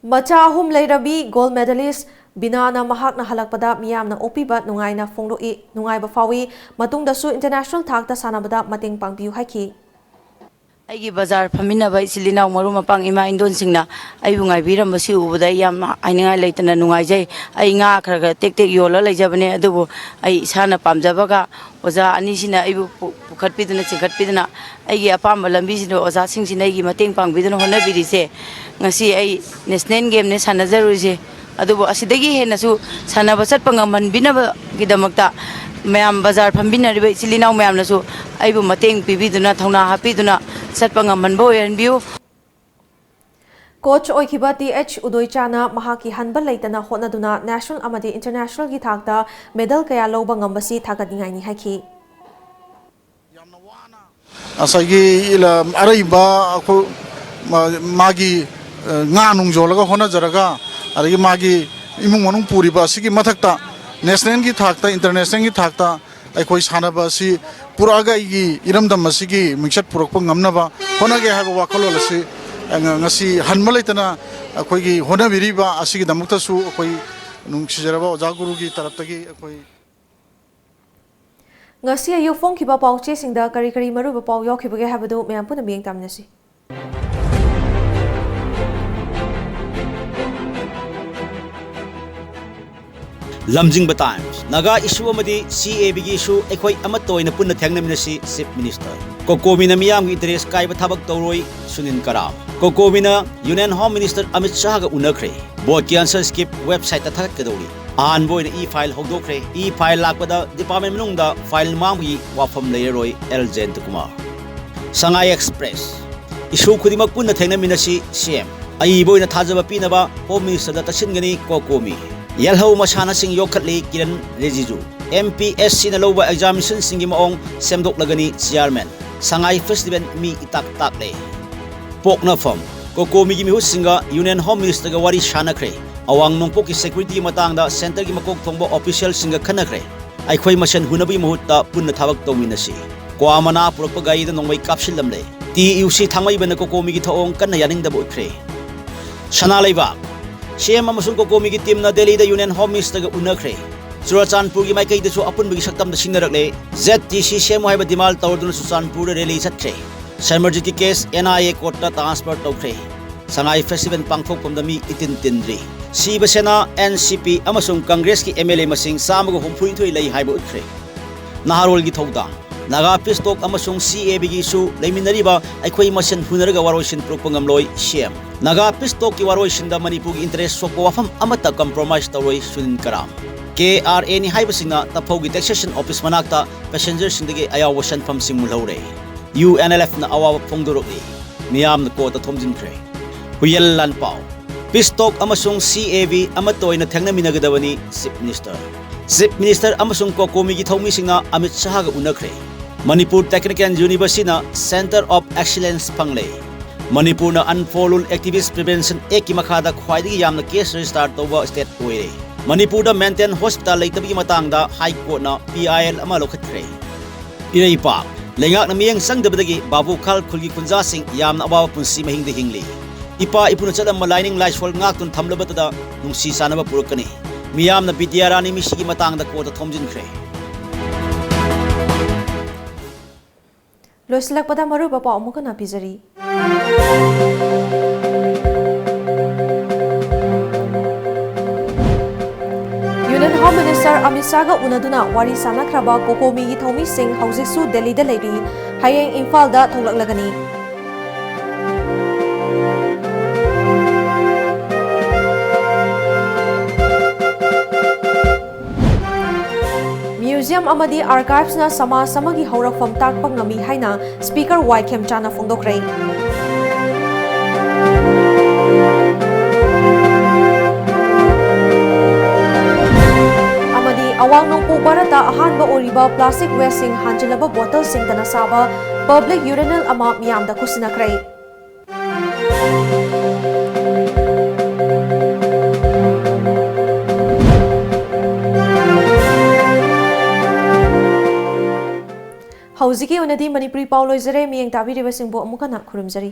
ꯃꯆꯥ ꯑꯍꯨꯝ ꯂꯩꯔꯕꯤ gold medalist ꯕꯤꯅꯥꯅ ꯃꯍꯥꯛꯅ ꯍꯜꯂꯛꯄꯗ ꯃꯤꯌꯥꯝꯅ ꯑꯣꯛꯄꯤꯕ ꯅꯨꯡꯉꯥꯏꯅ ꯐꯣꯡꯗꯣꯛꯏ, ꯅꯨꯡꯉꯥꯏꯕ ꯐꯥꯎꯏ꯫ ꯃꯇꯨꯡꯗꯁꯨ international ꯊꯥꯛꯇ ꯁꯥꯟꯅꯕꯗ ꯃꯇꯦꯡ ꯄꯥꯡꯕꯤꯌꯨ ꯍꯥꯏꯈꯤ꯫ ꯑꯩꯒꯤ ꯕꯖꯥꯔ ꯐꯝꯃꯤꯟꯅꯕ ꯏꯆꯤꯜ ꯏꯅꯥꯎ ꯃꯔꯨꯞ ꯃꯄꯥꯡ ꯏꯃꯥ ꯏꯟꯗꯣꯟꯁꯤꯡꯅ ꯑꯩꯕꯨ ꯉꯥꯏꯕꯤꯔꯝꯕꯁꯤ ꯎꯕꯗ ꯑꯩ ꯌꯥꯝ ꯍꯥꯏꯅꯤꯡꯉꯥꯏ ꯂꯩꯇꯅ ꯅꯨꯡꯉꯥꯏꯖꯩ꯫ ꯑꯩ ꯉꯥ ꯈꯔ ꯈꯔ ꯇꯦꯛ ꯇꯦꯛ ꯌꯣꯜꯂ ꯂꯩꯖꯕꯅꯦ, ꯑꯗꯨꯕꯨ ꯑꯩ ꯏꯁꯥꯅ ꯄꯥꯝꯖꯕꯒ ꯑꯣꯖꯥ ꯑꯅꯤꯁꯤꯅ ꯑꯩꯕꯨ ꯄꯨ-, ꯄꯨꯈꯠꯄꯤꯗꯨꯅ ꯆꯤꯡꯈꯠꯄꯤꯗꯨꯅ ꯑꯩꯒꯤ ꯑꯄꯥꯝꯕ ꯂꯝꯕꯤꯁꯤꯗ ꯑꯣꯖꯥꯁꯤꯡꯁꯤꯅ ꯑꯩꯒꯤ ꯃꯇꯦꯡ ꯄꯥꯡꯕꯤꯗꯨꯅ ꯍꯣꯠꯅꯕꯤꯔꯤꯁꯦ꯫ ꯉꯁꯤ ꯑꯩ ꯅꯦꯁꯅꯦꯜ ꯒꯦꯝꯅꯦ ꯁꯥꯟꯅꯖꯔꯨꯔꯤꯁꯦ, ꯑꯗꯨꯕꯨ ꯑꯁꯤꯗꯒꯤ ꯍꯦꯟꯅꯁꯨ ꯁꯥꯟꯅꯕ ꯆꯠꯄ ꯉꯝꯍꯟꯕꯤꯅꯕꯒꯤꯗꯃꯛꯇ ꯃꯌꯥꯝ ꯕꯖꯥꯔ ꯐꯝꯕꯤꯟꯅꯔꯤꯕ ꯏꯆꯤꯜ ꯏꯅꯥꯎ ꯃꯌꯥꯝꯅꯁꯨ ꯑꯩꯕꯨ ꯃꯇꯦꯡ ꯄꯤꯕꯤꯗꯨꯅ, ꯊꯧꯅꯥ ꯍꯥꯞꯄꯤꯗꯨꯅ ꯆꯠꯄ ꯉꯝꯍꯟꯕ ꯑꯣꯏꯍꯟꯕꯤꯌꯨ꯫ ꯀꯣꯆ ꯑꯣꯏꯈꯤꯕ ꯇꯤ ꯑꯩꯆ ꯎꯗꯣꯏꯆꯥꯅ ꯃꯍꯥꯛꯀꯤ ꯍꯟꯕ ꯂꯩꯇꯅ ꯍꯣꯠꯅꯗꯨꯅ ꯅꯦꯁꯅꯦꯜ ꯑꯃꯗꯤ ꯏꯟꯇꯔꯅꯦꯁꯅꯦꯜꯒꯤ ꯊꯥꯛꯇ ꯃꯦꯗꯜ ꯀꯌꯥ ꯂꯧꯕ ꯉꯝꯕꯁꯤ ꯊꯥꯒꯠꯅꯤꯡꯉꯥꯏꯅꯤ ꯍꯥꯏꯈꯤ꯫ ꯉꯁꯥꯏꯒꯤ ꯏꯂ-, ꯑꯔꯩꯕ ꯑꯩꯈꯣꯏ ꯃꯥ-, ꯃꯥꯒꯤ, ꯑ, ꯉꯥ ꯅꯨꯡ ꯌꯣꯜꯂꯒ ꯍꯣꯠꯅꯖꯔꯒ, ꯑꯗꯒꯤ ꯃꯥꯒꯤ ꯏꯃꯨꯡ ꯃꯅꯨꯡ ꯄꯨꯔꯤꯕ ꯑꯁꯤꯒꯤ ꯃꯊꯛꯇ ꯅꯦꯁꯅꯦꯜꯒꯤ ꯊꯥꯛꯇ, ꯏꯟꯇꯔꯅꯦꯁꯅꯦꯜꯒꯤ ꯊꯥꯛꯇ ꯑꯩꯈꯣꯏ ꯁꯥꯟꯅꯕ ꯑꯁꯤ ꯄꯨꯔꯛꯑꯒ ꯑꯩꯒꯤ ꯏꯔꯝꯗꯝ ꯑꯁꯤꯒꯤ ꯃꯤꯡꯆꯠ ꯄꯨꯔꯛꯄ ꯉꯝꯅꯕ ꯍꯣꯠꯅꯒꯦ ꯍꯥꯏꯕ ꯋꯥꯈꯜꯂꯣꯟ ꯑꯁꯤ, ꯑ, ꯉ-, ꯉꯁꯤ ꯍꯟꯕ ꯂꯩꯇꯅ ꯑꯩꯈꯣꯏꯒꯤ ꯍꯣꯠꯅꯕꯤꯔꯤꯕ ꯑꯁꯤꯒꯤꯗꯃꯛꯇꯁꯨ ꯑꯩꯈꯣꯏ ꯅꯨꯡꯁꯤꯖꯔꯕ ꯑꯣꯖꯥ ꯒꯨꯔꯨꯒꯤ ꯇꯔꯞꯇꯒꯤ ꯑꯩꯈꯣꯏ ꯉꯁꯤ ꯑꯌꯨꯛ ꯐꯣꯡꯈꯤꯕ ꯄꯥꯎꯆꯦꯁꯤꯡꯗ ꯀꯔꯤ ꯀꯔꯤ ꯃꯔꯨꯑꯣꯏꯕ ꯄꯥꯎ ꯌꯥꯎꯈꯤꯕꯒꯦ ꯍꯥꯏꯕꯗꯨ ꯃꯌꯥꯝ ꯄꯨꯟꯅ ꯃꯤꯠꯌꯦꯡ ꯇꯥꯃꯤꯟꯅꯁꯤ꯫ ꯂꯝꯖꯤꯡꯕ ꯇꯥꯏꯝꯁ꯫ ꯅꯥꯒꯥ ꯏꯁꯨ ꯑꯃꯗꯤ ꯁꯤ ꯑꯦ ꯕꯤꯒꯤ ꯏꯁꯨ ꯑꯩꯈꯣꯏ ꯑꯃꯠꯇ ꯑꯣꯏꯅ ꯄꯨꯟꯅ ꯊꯦꯡꯅꯃꯤꯟꯅꯁꯤ, ꯆꯤꯐ ꯃꯤꯅꯤꯁꯇꯔ꯫ ꯀꯣꯀꯣꯃꯤꯅ ꯃꯤꯌꯥꯝꯒꯤ ꯏꯟꯇꯔꯦꯁ ꯀꯥꯏꯕ ꯊꯕꯛ ꯇꯧꯔꯣꯏ, ꯁꯨꯅꯤꯜ ꯀꯔꯥꯝ꯫ ꯀꯣꯀꯣꯃꯤꯅ ꯌꯨꯅꯤꯌꯟ ꯍꯣꯝ ꯃꯤꯅꯤꯁꯇꯔ ꯑꯃꯤꯠ ꯁꯥꯍꯒ ꯎꯅꯈ꯭ꯔꯦ꯫ ꯚꯣꯠꯀꯤ ꯑꯟꯁꯔ ꯁ꯭ꯀꯤꯞ ꯋꯦꯕꯁꯥꯏꯠꯇ ꯊꯥꯒꯠꯀꯗꯧꯔꯤ꯫ ꯑꯍꯥꯟꯕ ꯑꯣꯏꯅ ꯏ ꯐꯥꯏꯜ ꯍꯧꯗꯣꯛꯈ꯭ꯔꯦ꯫ ꯏ ꯐꯥꯏꯜ ꯂꯥꯛꯄꯗ ꯗꯤꯄꯥꯔꯠꯃꯦꯟ ꯃꯅꯨꯡꯗ ꯐꯥꯏꯜ ꯃꯥꯡꯕꯒꯤ ꯋꯥꯐꯝ ꯂꯩꯔꯔꯣꯏ, ꯑꯦꯜ ꯖꯌꯟꯇꯀꯨꯃꯥꯔ꯫ ꯁꯉꯥꯏ ꯑꯦꯛꯁꯄ꯭ꯔꯦꯁ꯫ ꯏꯁꯨ ꯈꯨꯗꯤꯡꯃꯛ ꯄꯨꯟꯅ ꯊꯦꯡꯅꯃꯤꯟꯅꯁꯤ, ꯁꯤ ꯑꯦꯝ꯫ ꯑꯏꯕ ꯑꯣꯏꯅ ꯊꯥꯖꯕ ꯄꯤꯅꯕ ꯍꯣꯝ ꯃꯤꯅꯤꯁꯇꯔꯗ ꯇꯛꯁꯤꯟꯒꯅꯤ, ꯀꯣꯀꯣꯃꯤ꯫ ꯌꯦꯜꯍꯧ ꯃꯁꯥꯟꯅꯁꯤꯡ ꯌꯣꯛꯈꯠꯂꯤ, ꯀꯤꯔꯟ ꯔꯤꯖꯤꯖꯨ꯫ ꯑꯦꯝ ꯄꯤ ꯑꯦꯁ ꯁꯤꯅ ꯂꯧꯕ ꯑꯦꯛꯖꯥꯃꯤꯅꯦꯁꯟꯁꯤꯡꯒꯤ ꯃꯑꯣꯡ ꯁꯦꯝꯗꯣꯛꯂꯒꯅꯤ, ꯆꯤꯌꯥꯔꯃꯦꯟ꯫ ꯁꯉꯥꯏ ꯐꯦꯁꯇꯤꯚꯦꯜ ꯃꯤ ꯏꯇꯥꯛ ꯇꯥꯛꯂꯦ꯫ ꯄꯣꯛꯅꯐꯝ꯫ ꯀꯣꯀꯣꯃꯤꯒꯤ ꯃꯤꯍꯨꯠꯁꯤꯡꯒ ꯌꯨꯅꯤꯌꯟ ꯍꯣꯝ ꯃꯤꯅꯤꯁꯇꯔꯒ ꯋꯥꯔꯤ ꯁꯥꯅꯈ꯭ꯔꯦ꯫ ꯑꯋꯥꯡ ꯅꯣꯡꯄꯣꯛꯀꯤ ꯁꯦꯀ꯭ꯌꯨꯔꯤꯇꯤꯒꯤ ꯃꯇꯥꯡꯗ ꯁꯦꯟꯇꯔꯒꯤ ꯃꯀꯣꯛ ꯊꯣꯡꯕ ꯑꯣꯐꯤꯁꯤꯌꯦꯜꯁꯤꯡꯒ ꯈꯟꯅꯈ꯭ꯔꯦ꯫ ꯑꯩꯈꯣꯏ ꯃꯁꯦꯟ ꯍꯨꯟꯅꯕꯒꯤ ꯃꯍꯨꯠꯇ ꯄꯨꯟꯅ ꯊꯕꯛ ꯇꯧꯃꯤꯟꯅꯁꯤ꯫ ꯀ꯭ꯋꯥ ꯃꯅꯥ ꯄꯨꯔꯛꯄ ꯒꯥꯔꯤꯗ ꯅꯣꯡꯃꯩ ꯀꯥꯞꯁꯤꯜꯂꯝꯂꯦ꯫ ꯇꯤ ꯌꯨ ꯁꯤ ꯊꯥꯡꯃꯩꯕꯟꯗ ꯀꯣꯀꯣꯃꯤꯒꯤ ꯊꯧꯑꯣꯡ ꯀꯟꯅ ꯌꯥꯅꯤꯡꯗꯕ ꯎꯠꯈ꯭ꯔꯦ꯫ ꯁꯅꯥ ꯂꯩꯕꯥꯛ꯫ ꯁꯤ ꯑꯦꯝ ꯑꯃꯁꯨꯡ ꯀꯣꯀꯣꯃꯤꯒꯤ ꯇꯤꯝꯅ ꯗꯦꯜꯂꯤꯗ ꯌꯨꯅꯤꯌꯟ ꯍꯣꯝ ꯃꯤꯅꯤꯁꯇꯔꯒ ꯎꯅꯈ꯭ꯔꯦ꯫ ꯆꯨꯔꯥꯆꯥꯟꯄꯨꯔꯒꯤ ꯃꯥꯏꯀꯩꯗꯁꯨ ꯑꯄꯨꯟꯕꯒꯤ ꯁꯛꯇꯝꯗ ꯁꯤꯡꯅꯔꯛꯂꯦ꯫ ꯖꯦꯠ ꯇꯤ ꯁꯤ ꯁꯦꯝꯃꯨ ꯍꯥꯏꯕ ꯗꯤꯃꯥꯟ ꯇꯧꯔꯗꯨꯅ ꯆꯨꯔꯆꯥꯟꯄꯨꯔꯗ ꯔꯦꯂꯤ ꯆꯠꯈ꯭ꯔꯦ꯫ ꯁꯔꯃꯔꯖꯤꯠꯀꯤ ꯀꯦꯁ ꯑꯦꯟ ꯑꯥꯏ ꯑꯦ ꯀꯣꯔꯠꯇ ꯇ꯭ꯔꯥꯟꯁꯐꯔ ꯇꯧꯈ꯭ꯔꯦ꯫ ꯁꯉꯥꯏ ꯐꯦꯁꯇꯤꯚꯦꯜ ꯄꯥꯡꯊꯣꯛꯐꯝꯗ ꯃꯤ ꯏꯇꯤꯟ ꯇꯤꯟꯗ꯭ꯔꯤ꯫ ꯁꯤꯕ ꯁꯦꯅꯥ, ꯑꯦꯟ ꯁꯤ ꯄꯤ ꯑꯃꯁꯨꯡ ꯀꯪꯒ꯭ꯔꯦꯁꯀꯤ ꯑꯦꯝ ꯑꯦꯜ ꯑꯦ ꯃꯁꯤꯡ ꯆꯥꯝꯃꯒ ꯍꯨꯝꯐꯨꯅꯤꯊꯣꯏ ꯂꯩ ꯍꯥꯏꯕ ꯎꯠꯈ꯭ꯔꯦ꯫ ꯅꯍꯥꯔꯣꯜꯒꯤ ꯊꯧꯗꯥꯡ꯫ ꯅꯥꯒꯥ ꯄꯤꯁ ꯇꯣꯛ ꯑꯃꯁꯨꯡ ꯁꯤ ꯑꯦ ꯕꯤꯒꯤ ꯏꯁꯨ ꯂꯩꯃꯤꯟꯅꯔꯤꯕ ꯑꯩꯈꯣꯏ ꯃꯁꯦꯟ ꯍꯨꯟꯅꯔꯒ ꯋꯥꯔꯣꯏꯁꯤꯟ ꯄꯨꯔꯛꯄ ꯉꯝꯂꯣꯏ, ꯁꯤ ꯑꯦꯝ꯫ ꯅꯥꯒꯥ ꯄꯤꯁ ꯇꯣꯛꯀꯤ ꯋꯥꯔꯣꯏꯁꯤꯟꯗ ꯃꯅꯤꯄꯨꯔꯒꯤ ꯏꯟꯇꯔꯦꯁ ꯁꯣꯛꯄ ꯋꯥꯐꯝ ꯑꯃꯠꯇ ꯀꯝꯄ꯭ꯔꯣꯃꯥꯏꯁ ꯇꯧꯔꯣꯏ, ꯁꯨꯅꯤꯜ ꯀꯔꯥꯝ꯫ ꯀꯦ ꯑꯥꯔ ꯑꯦꯅꯤ ꯍꯥꯏꯕꯁꯤꯡꯅ ꯇꯐꯧꯒꯤ ꯇꯦꯛꯁꯦꯁꯟ ꯑꯣꯐꯤꯁ ꯃꯅꯥꯛꯇ ꯄꯦꯁꯦꯟꯖꯔꯁꯤꯡꯗꯒꯤ ꯑꯌꯥꯎꯕ ꯁꯦꯟꯐꯝꯁꯤꯡ ꯃꯨꯜꯍꯧꯔꯦ꯫ ꯌꯨ ꯑꯦꯟ ꯑꯦꯜ ꯑꯦꯐꯅ ꯑꯋꯥꯕ ꯐꯣꯡꯗꯣꯔꯛꯂꯤ꯫ ꯃꯤꯌꯥꯝꯅ ꯀꯣꯔꯠꯇ ꯊꯣꯝꯖꯤꯟꯈ꯭ꯔꯦ꯫ ꯍꯨꯌꯦꯜ ꯂꯥꯟꯄꯥꯎ꯫ ꯄꯤꯁ ꯇꯣꯛ ꯑꯃꯁꯨꯡ ꯁꯤ ꯑꯦ ꯕꯤ ꯑꯃꯠꯇ ꯑꯣꯏꯅ ꯊꯦꯡꯅꯃꯤꯟꯅꯒꯗꯕꯅꯤ, ꯆꯤꯐ ꯃꯤꯅꯤꯁꯇꯔ꯫ ꯆꯤꯐ ꯃꯤꯅꯤꯁꯇꯔ ꯑꯃꯁꯨꯡ ꯀꯣꯀꯣꯃꯤꯒꯤ ꯊꯧꯃꯤꯁꯤꯡꯅ ꯑꯃꯤꯠ ꯁꯍꯥꯒ ꯎꯅꯈ꯭ꯔꯦ꯫ ꯃꯅꯤꯄꯨꯔ ꯇꯦꯛꯅꯤꯀꯦꯜ ꯌꯨꯅꯤꯚꯔꯁꯤꯇꯤꯅ ꯁꯦꯟꯇꯔ ꯑꯣꯐ ꯑꯦꯛꯁꯤꯂꯦꯟꯁ ꯐꯪꯂꯦ꯫ ꯃꯅꯤꯄꯨꯔꯅ ꯑꯟꯐꯣꯔ ꯔꯨꯜ ꯑꯦꯛꯇꯤꯚꯤꯁ ꯄ꯭ꯔꯤꯚꯦꯟꯁꯟ ꯑꯦꯛꯀꯤ ꯃꯈꯥꯗ ꯈ꯭ꯋꯥꯏꯗꯒꯤ ꯌꯥꯝꯅ ꯀꯦꯁ ꯔꯦꯖꯤꯁꯇꯥꯔ ꯇꯧꯕ ꯁ꯭ꯇꯦꯠ ꯑꯣꯏꯔꯦ꯫ ꯃꯅꯤꯄꯨꯔꯗ ꯃꯦꯟꯇꯦꯟ ꯍꯣꯁꯄꯤꯇꯥꯜ ꯂꯩꯇꯕꯒꯤ ꯃꯇꯥꯡꯗ ꯍꯥꯏ ꯀꯣꯔꯠꯅ ꯄꯤ ꯑꯥꯏ ꯑꯦꯜ ꯑꯃ ꯂꯧꯈꯠꯈ꯭ꯔꯦ꯫ ꯏꯔꯩꯄꯥꯛ꯫ ꯂꯩꯉꯥꯛꯅ ꯃꯤꯠꯌꯦꯡ ꯆꯪꯗꯕꯗꯒꯤ ꯕꯥꯕꯨꯈꯥꯜ ꯈꯨꯜꯒꯤ ꯈꯨꯟꯖꯥꯁꯤꯡ ꯌꯥꯝꯅ ꯑꯋꯥꯕ ꯄꯨꯟꯁꯤ ꯃꯍꯤꯡꯗ ꯍꯤꯡꯂꯤ꯫ ꯏꯄꯥ ꯏꯄꯨꯅ ꯆꯠꯂꯝꯕ ꯂꯥꯏꯅꯤꯡ ꯂꯥꯏꯁꯣꯜ ꯉꯥꯛꯇꯨꯅ ꯊꯝꯂꯕꯗꯨꯗ ꯅꯨꯡꯁꯤ ꯆꯥꯟꯅꯕ ꯄꯨꯔꯛꯀꯅꯤ꯫ ꯃꯤꯌꯥꯝꯅ ꯕꯤꯗ꯭ꯌꯥꯔꯥꯅꯤ ꯃꯤꯁꯤꯒꯤ ꯃꯇꯥꯡꯗ ꯀꯣꯔꯠꯇ ꯊꯣꯝꯖꯤꯟꯈ꯭ꯔꯦ꯫ ꯂꯣꯏꯁꯤꯜꯂꯛꯄꯗ ꯃꯔꯨꯑꯣꯏꯕ ꯄꯥꯎ ꯑꯃꯨꯛ ꯍꯟꯅ ꯄꯤꯖꯔꯤ꯫ ꯌꯨꯅꯤꯌꯟ ꯍꯣꯝ ꯃꯤꯅꯤꯁꯇꯔ ꯑꯃꯤꯠ ꯁꯥꯍꯒ ꯎꯅꯗꯨꯅ ꯋꯥꯔꯤ ꯁꯥꯟꯅꯈ꯭ꯔꯕ ꯀꯣꯀꯣꯃꯤꯒꯤ ꯊꯧꯃꯤꯁꯤꯡ ꯍꯧꯖꯤꯛꯁꯨ ꯗꯦꯜꯂꯤꯗ ꯂꯩꯔꯤ꯫ ꯍꯌꯦꯡ ꯏꯝꯐꯥꯜꯗ ꯊꯣꯛꯂꯛꯂꯒꯅꯤ꯫ ꯃ꯭ꯌꯨꯖꯤꯌꯝ ꯑꯃꯗꯤ ꯑꯥꯔꯀꯥꯏꯚꯁꯅ ꯁꯃꯥꯖ ꯑꯃꯒꯤ ꯍꯧꯔꯛꯐꯝ ꯇꯥꯛꯄ ꯉꯝꯃꯤ ꯍꯥꯏꯅ ꯁ꯭ꯄꯤꯀꯔ ꯋꯥꯏ ꯈꯦꯝꯆꯥꯅ ꯐꯣꯡꯗꯣꯛꯈ꯭ꯔꯦ꯫ ꯑꯃꯗꯤ ꯑꯋꯥꯡ ꯅꯣꯡꯄꯣꯛ ꯚꯥꯔꯠꯇ ꯑꯍꯥꯟꯕ ꯑꯣꯏꯔꯤꯕ ꯄ꯭ꯂꯥꯁꯇꯤꯛ ꯋꯦꯁꯁꯤꯡ ꯍꯥꯟꯖꯤꯜꯂꯕ ꯕꯣꯇꯜꯁꯤꯡꯗꯅ ꯁꯥꯕ ꯄꯕ꯭ꯂꯤꯛ ꯌꯨꯔꯤꯅꯦꯜ ꯑꯃ ꯃꯤꯌꯥꯝꯗ ꯈꯨꯠꯁꯤꯟꯅꯈ꯭ꯔꯦ꯫ ꯍꯧꯖꯤꯛꯀꯤ ꯑꯣꯏꯅꯗꯤ ꯃꯅꯤꯄꯨꯔꯤ ꯄꯥꯎ ꯂꯣꯏꯖꯔꯦ꯫ ꯃꯤꯠꯌꯦꯡ ꯇꯥꯕꯤꯔꯤꯕꯁꯤꯡꯕꯨ ꯑꯃꯨꯛ ꯍꯟꯅ ꯈꯨꯔꯨꯝꯖꯔꯤ꯫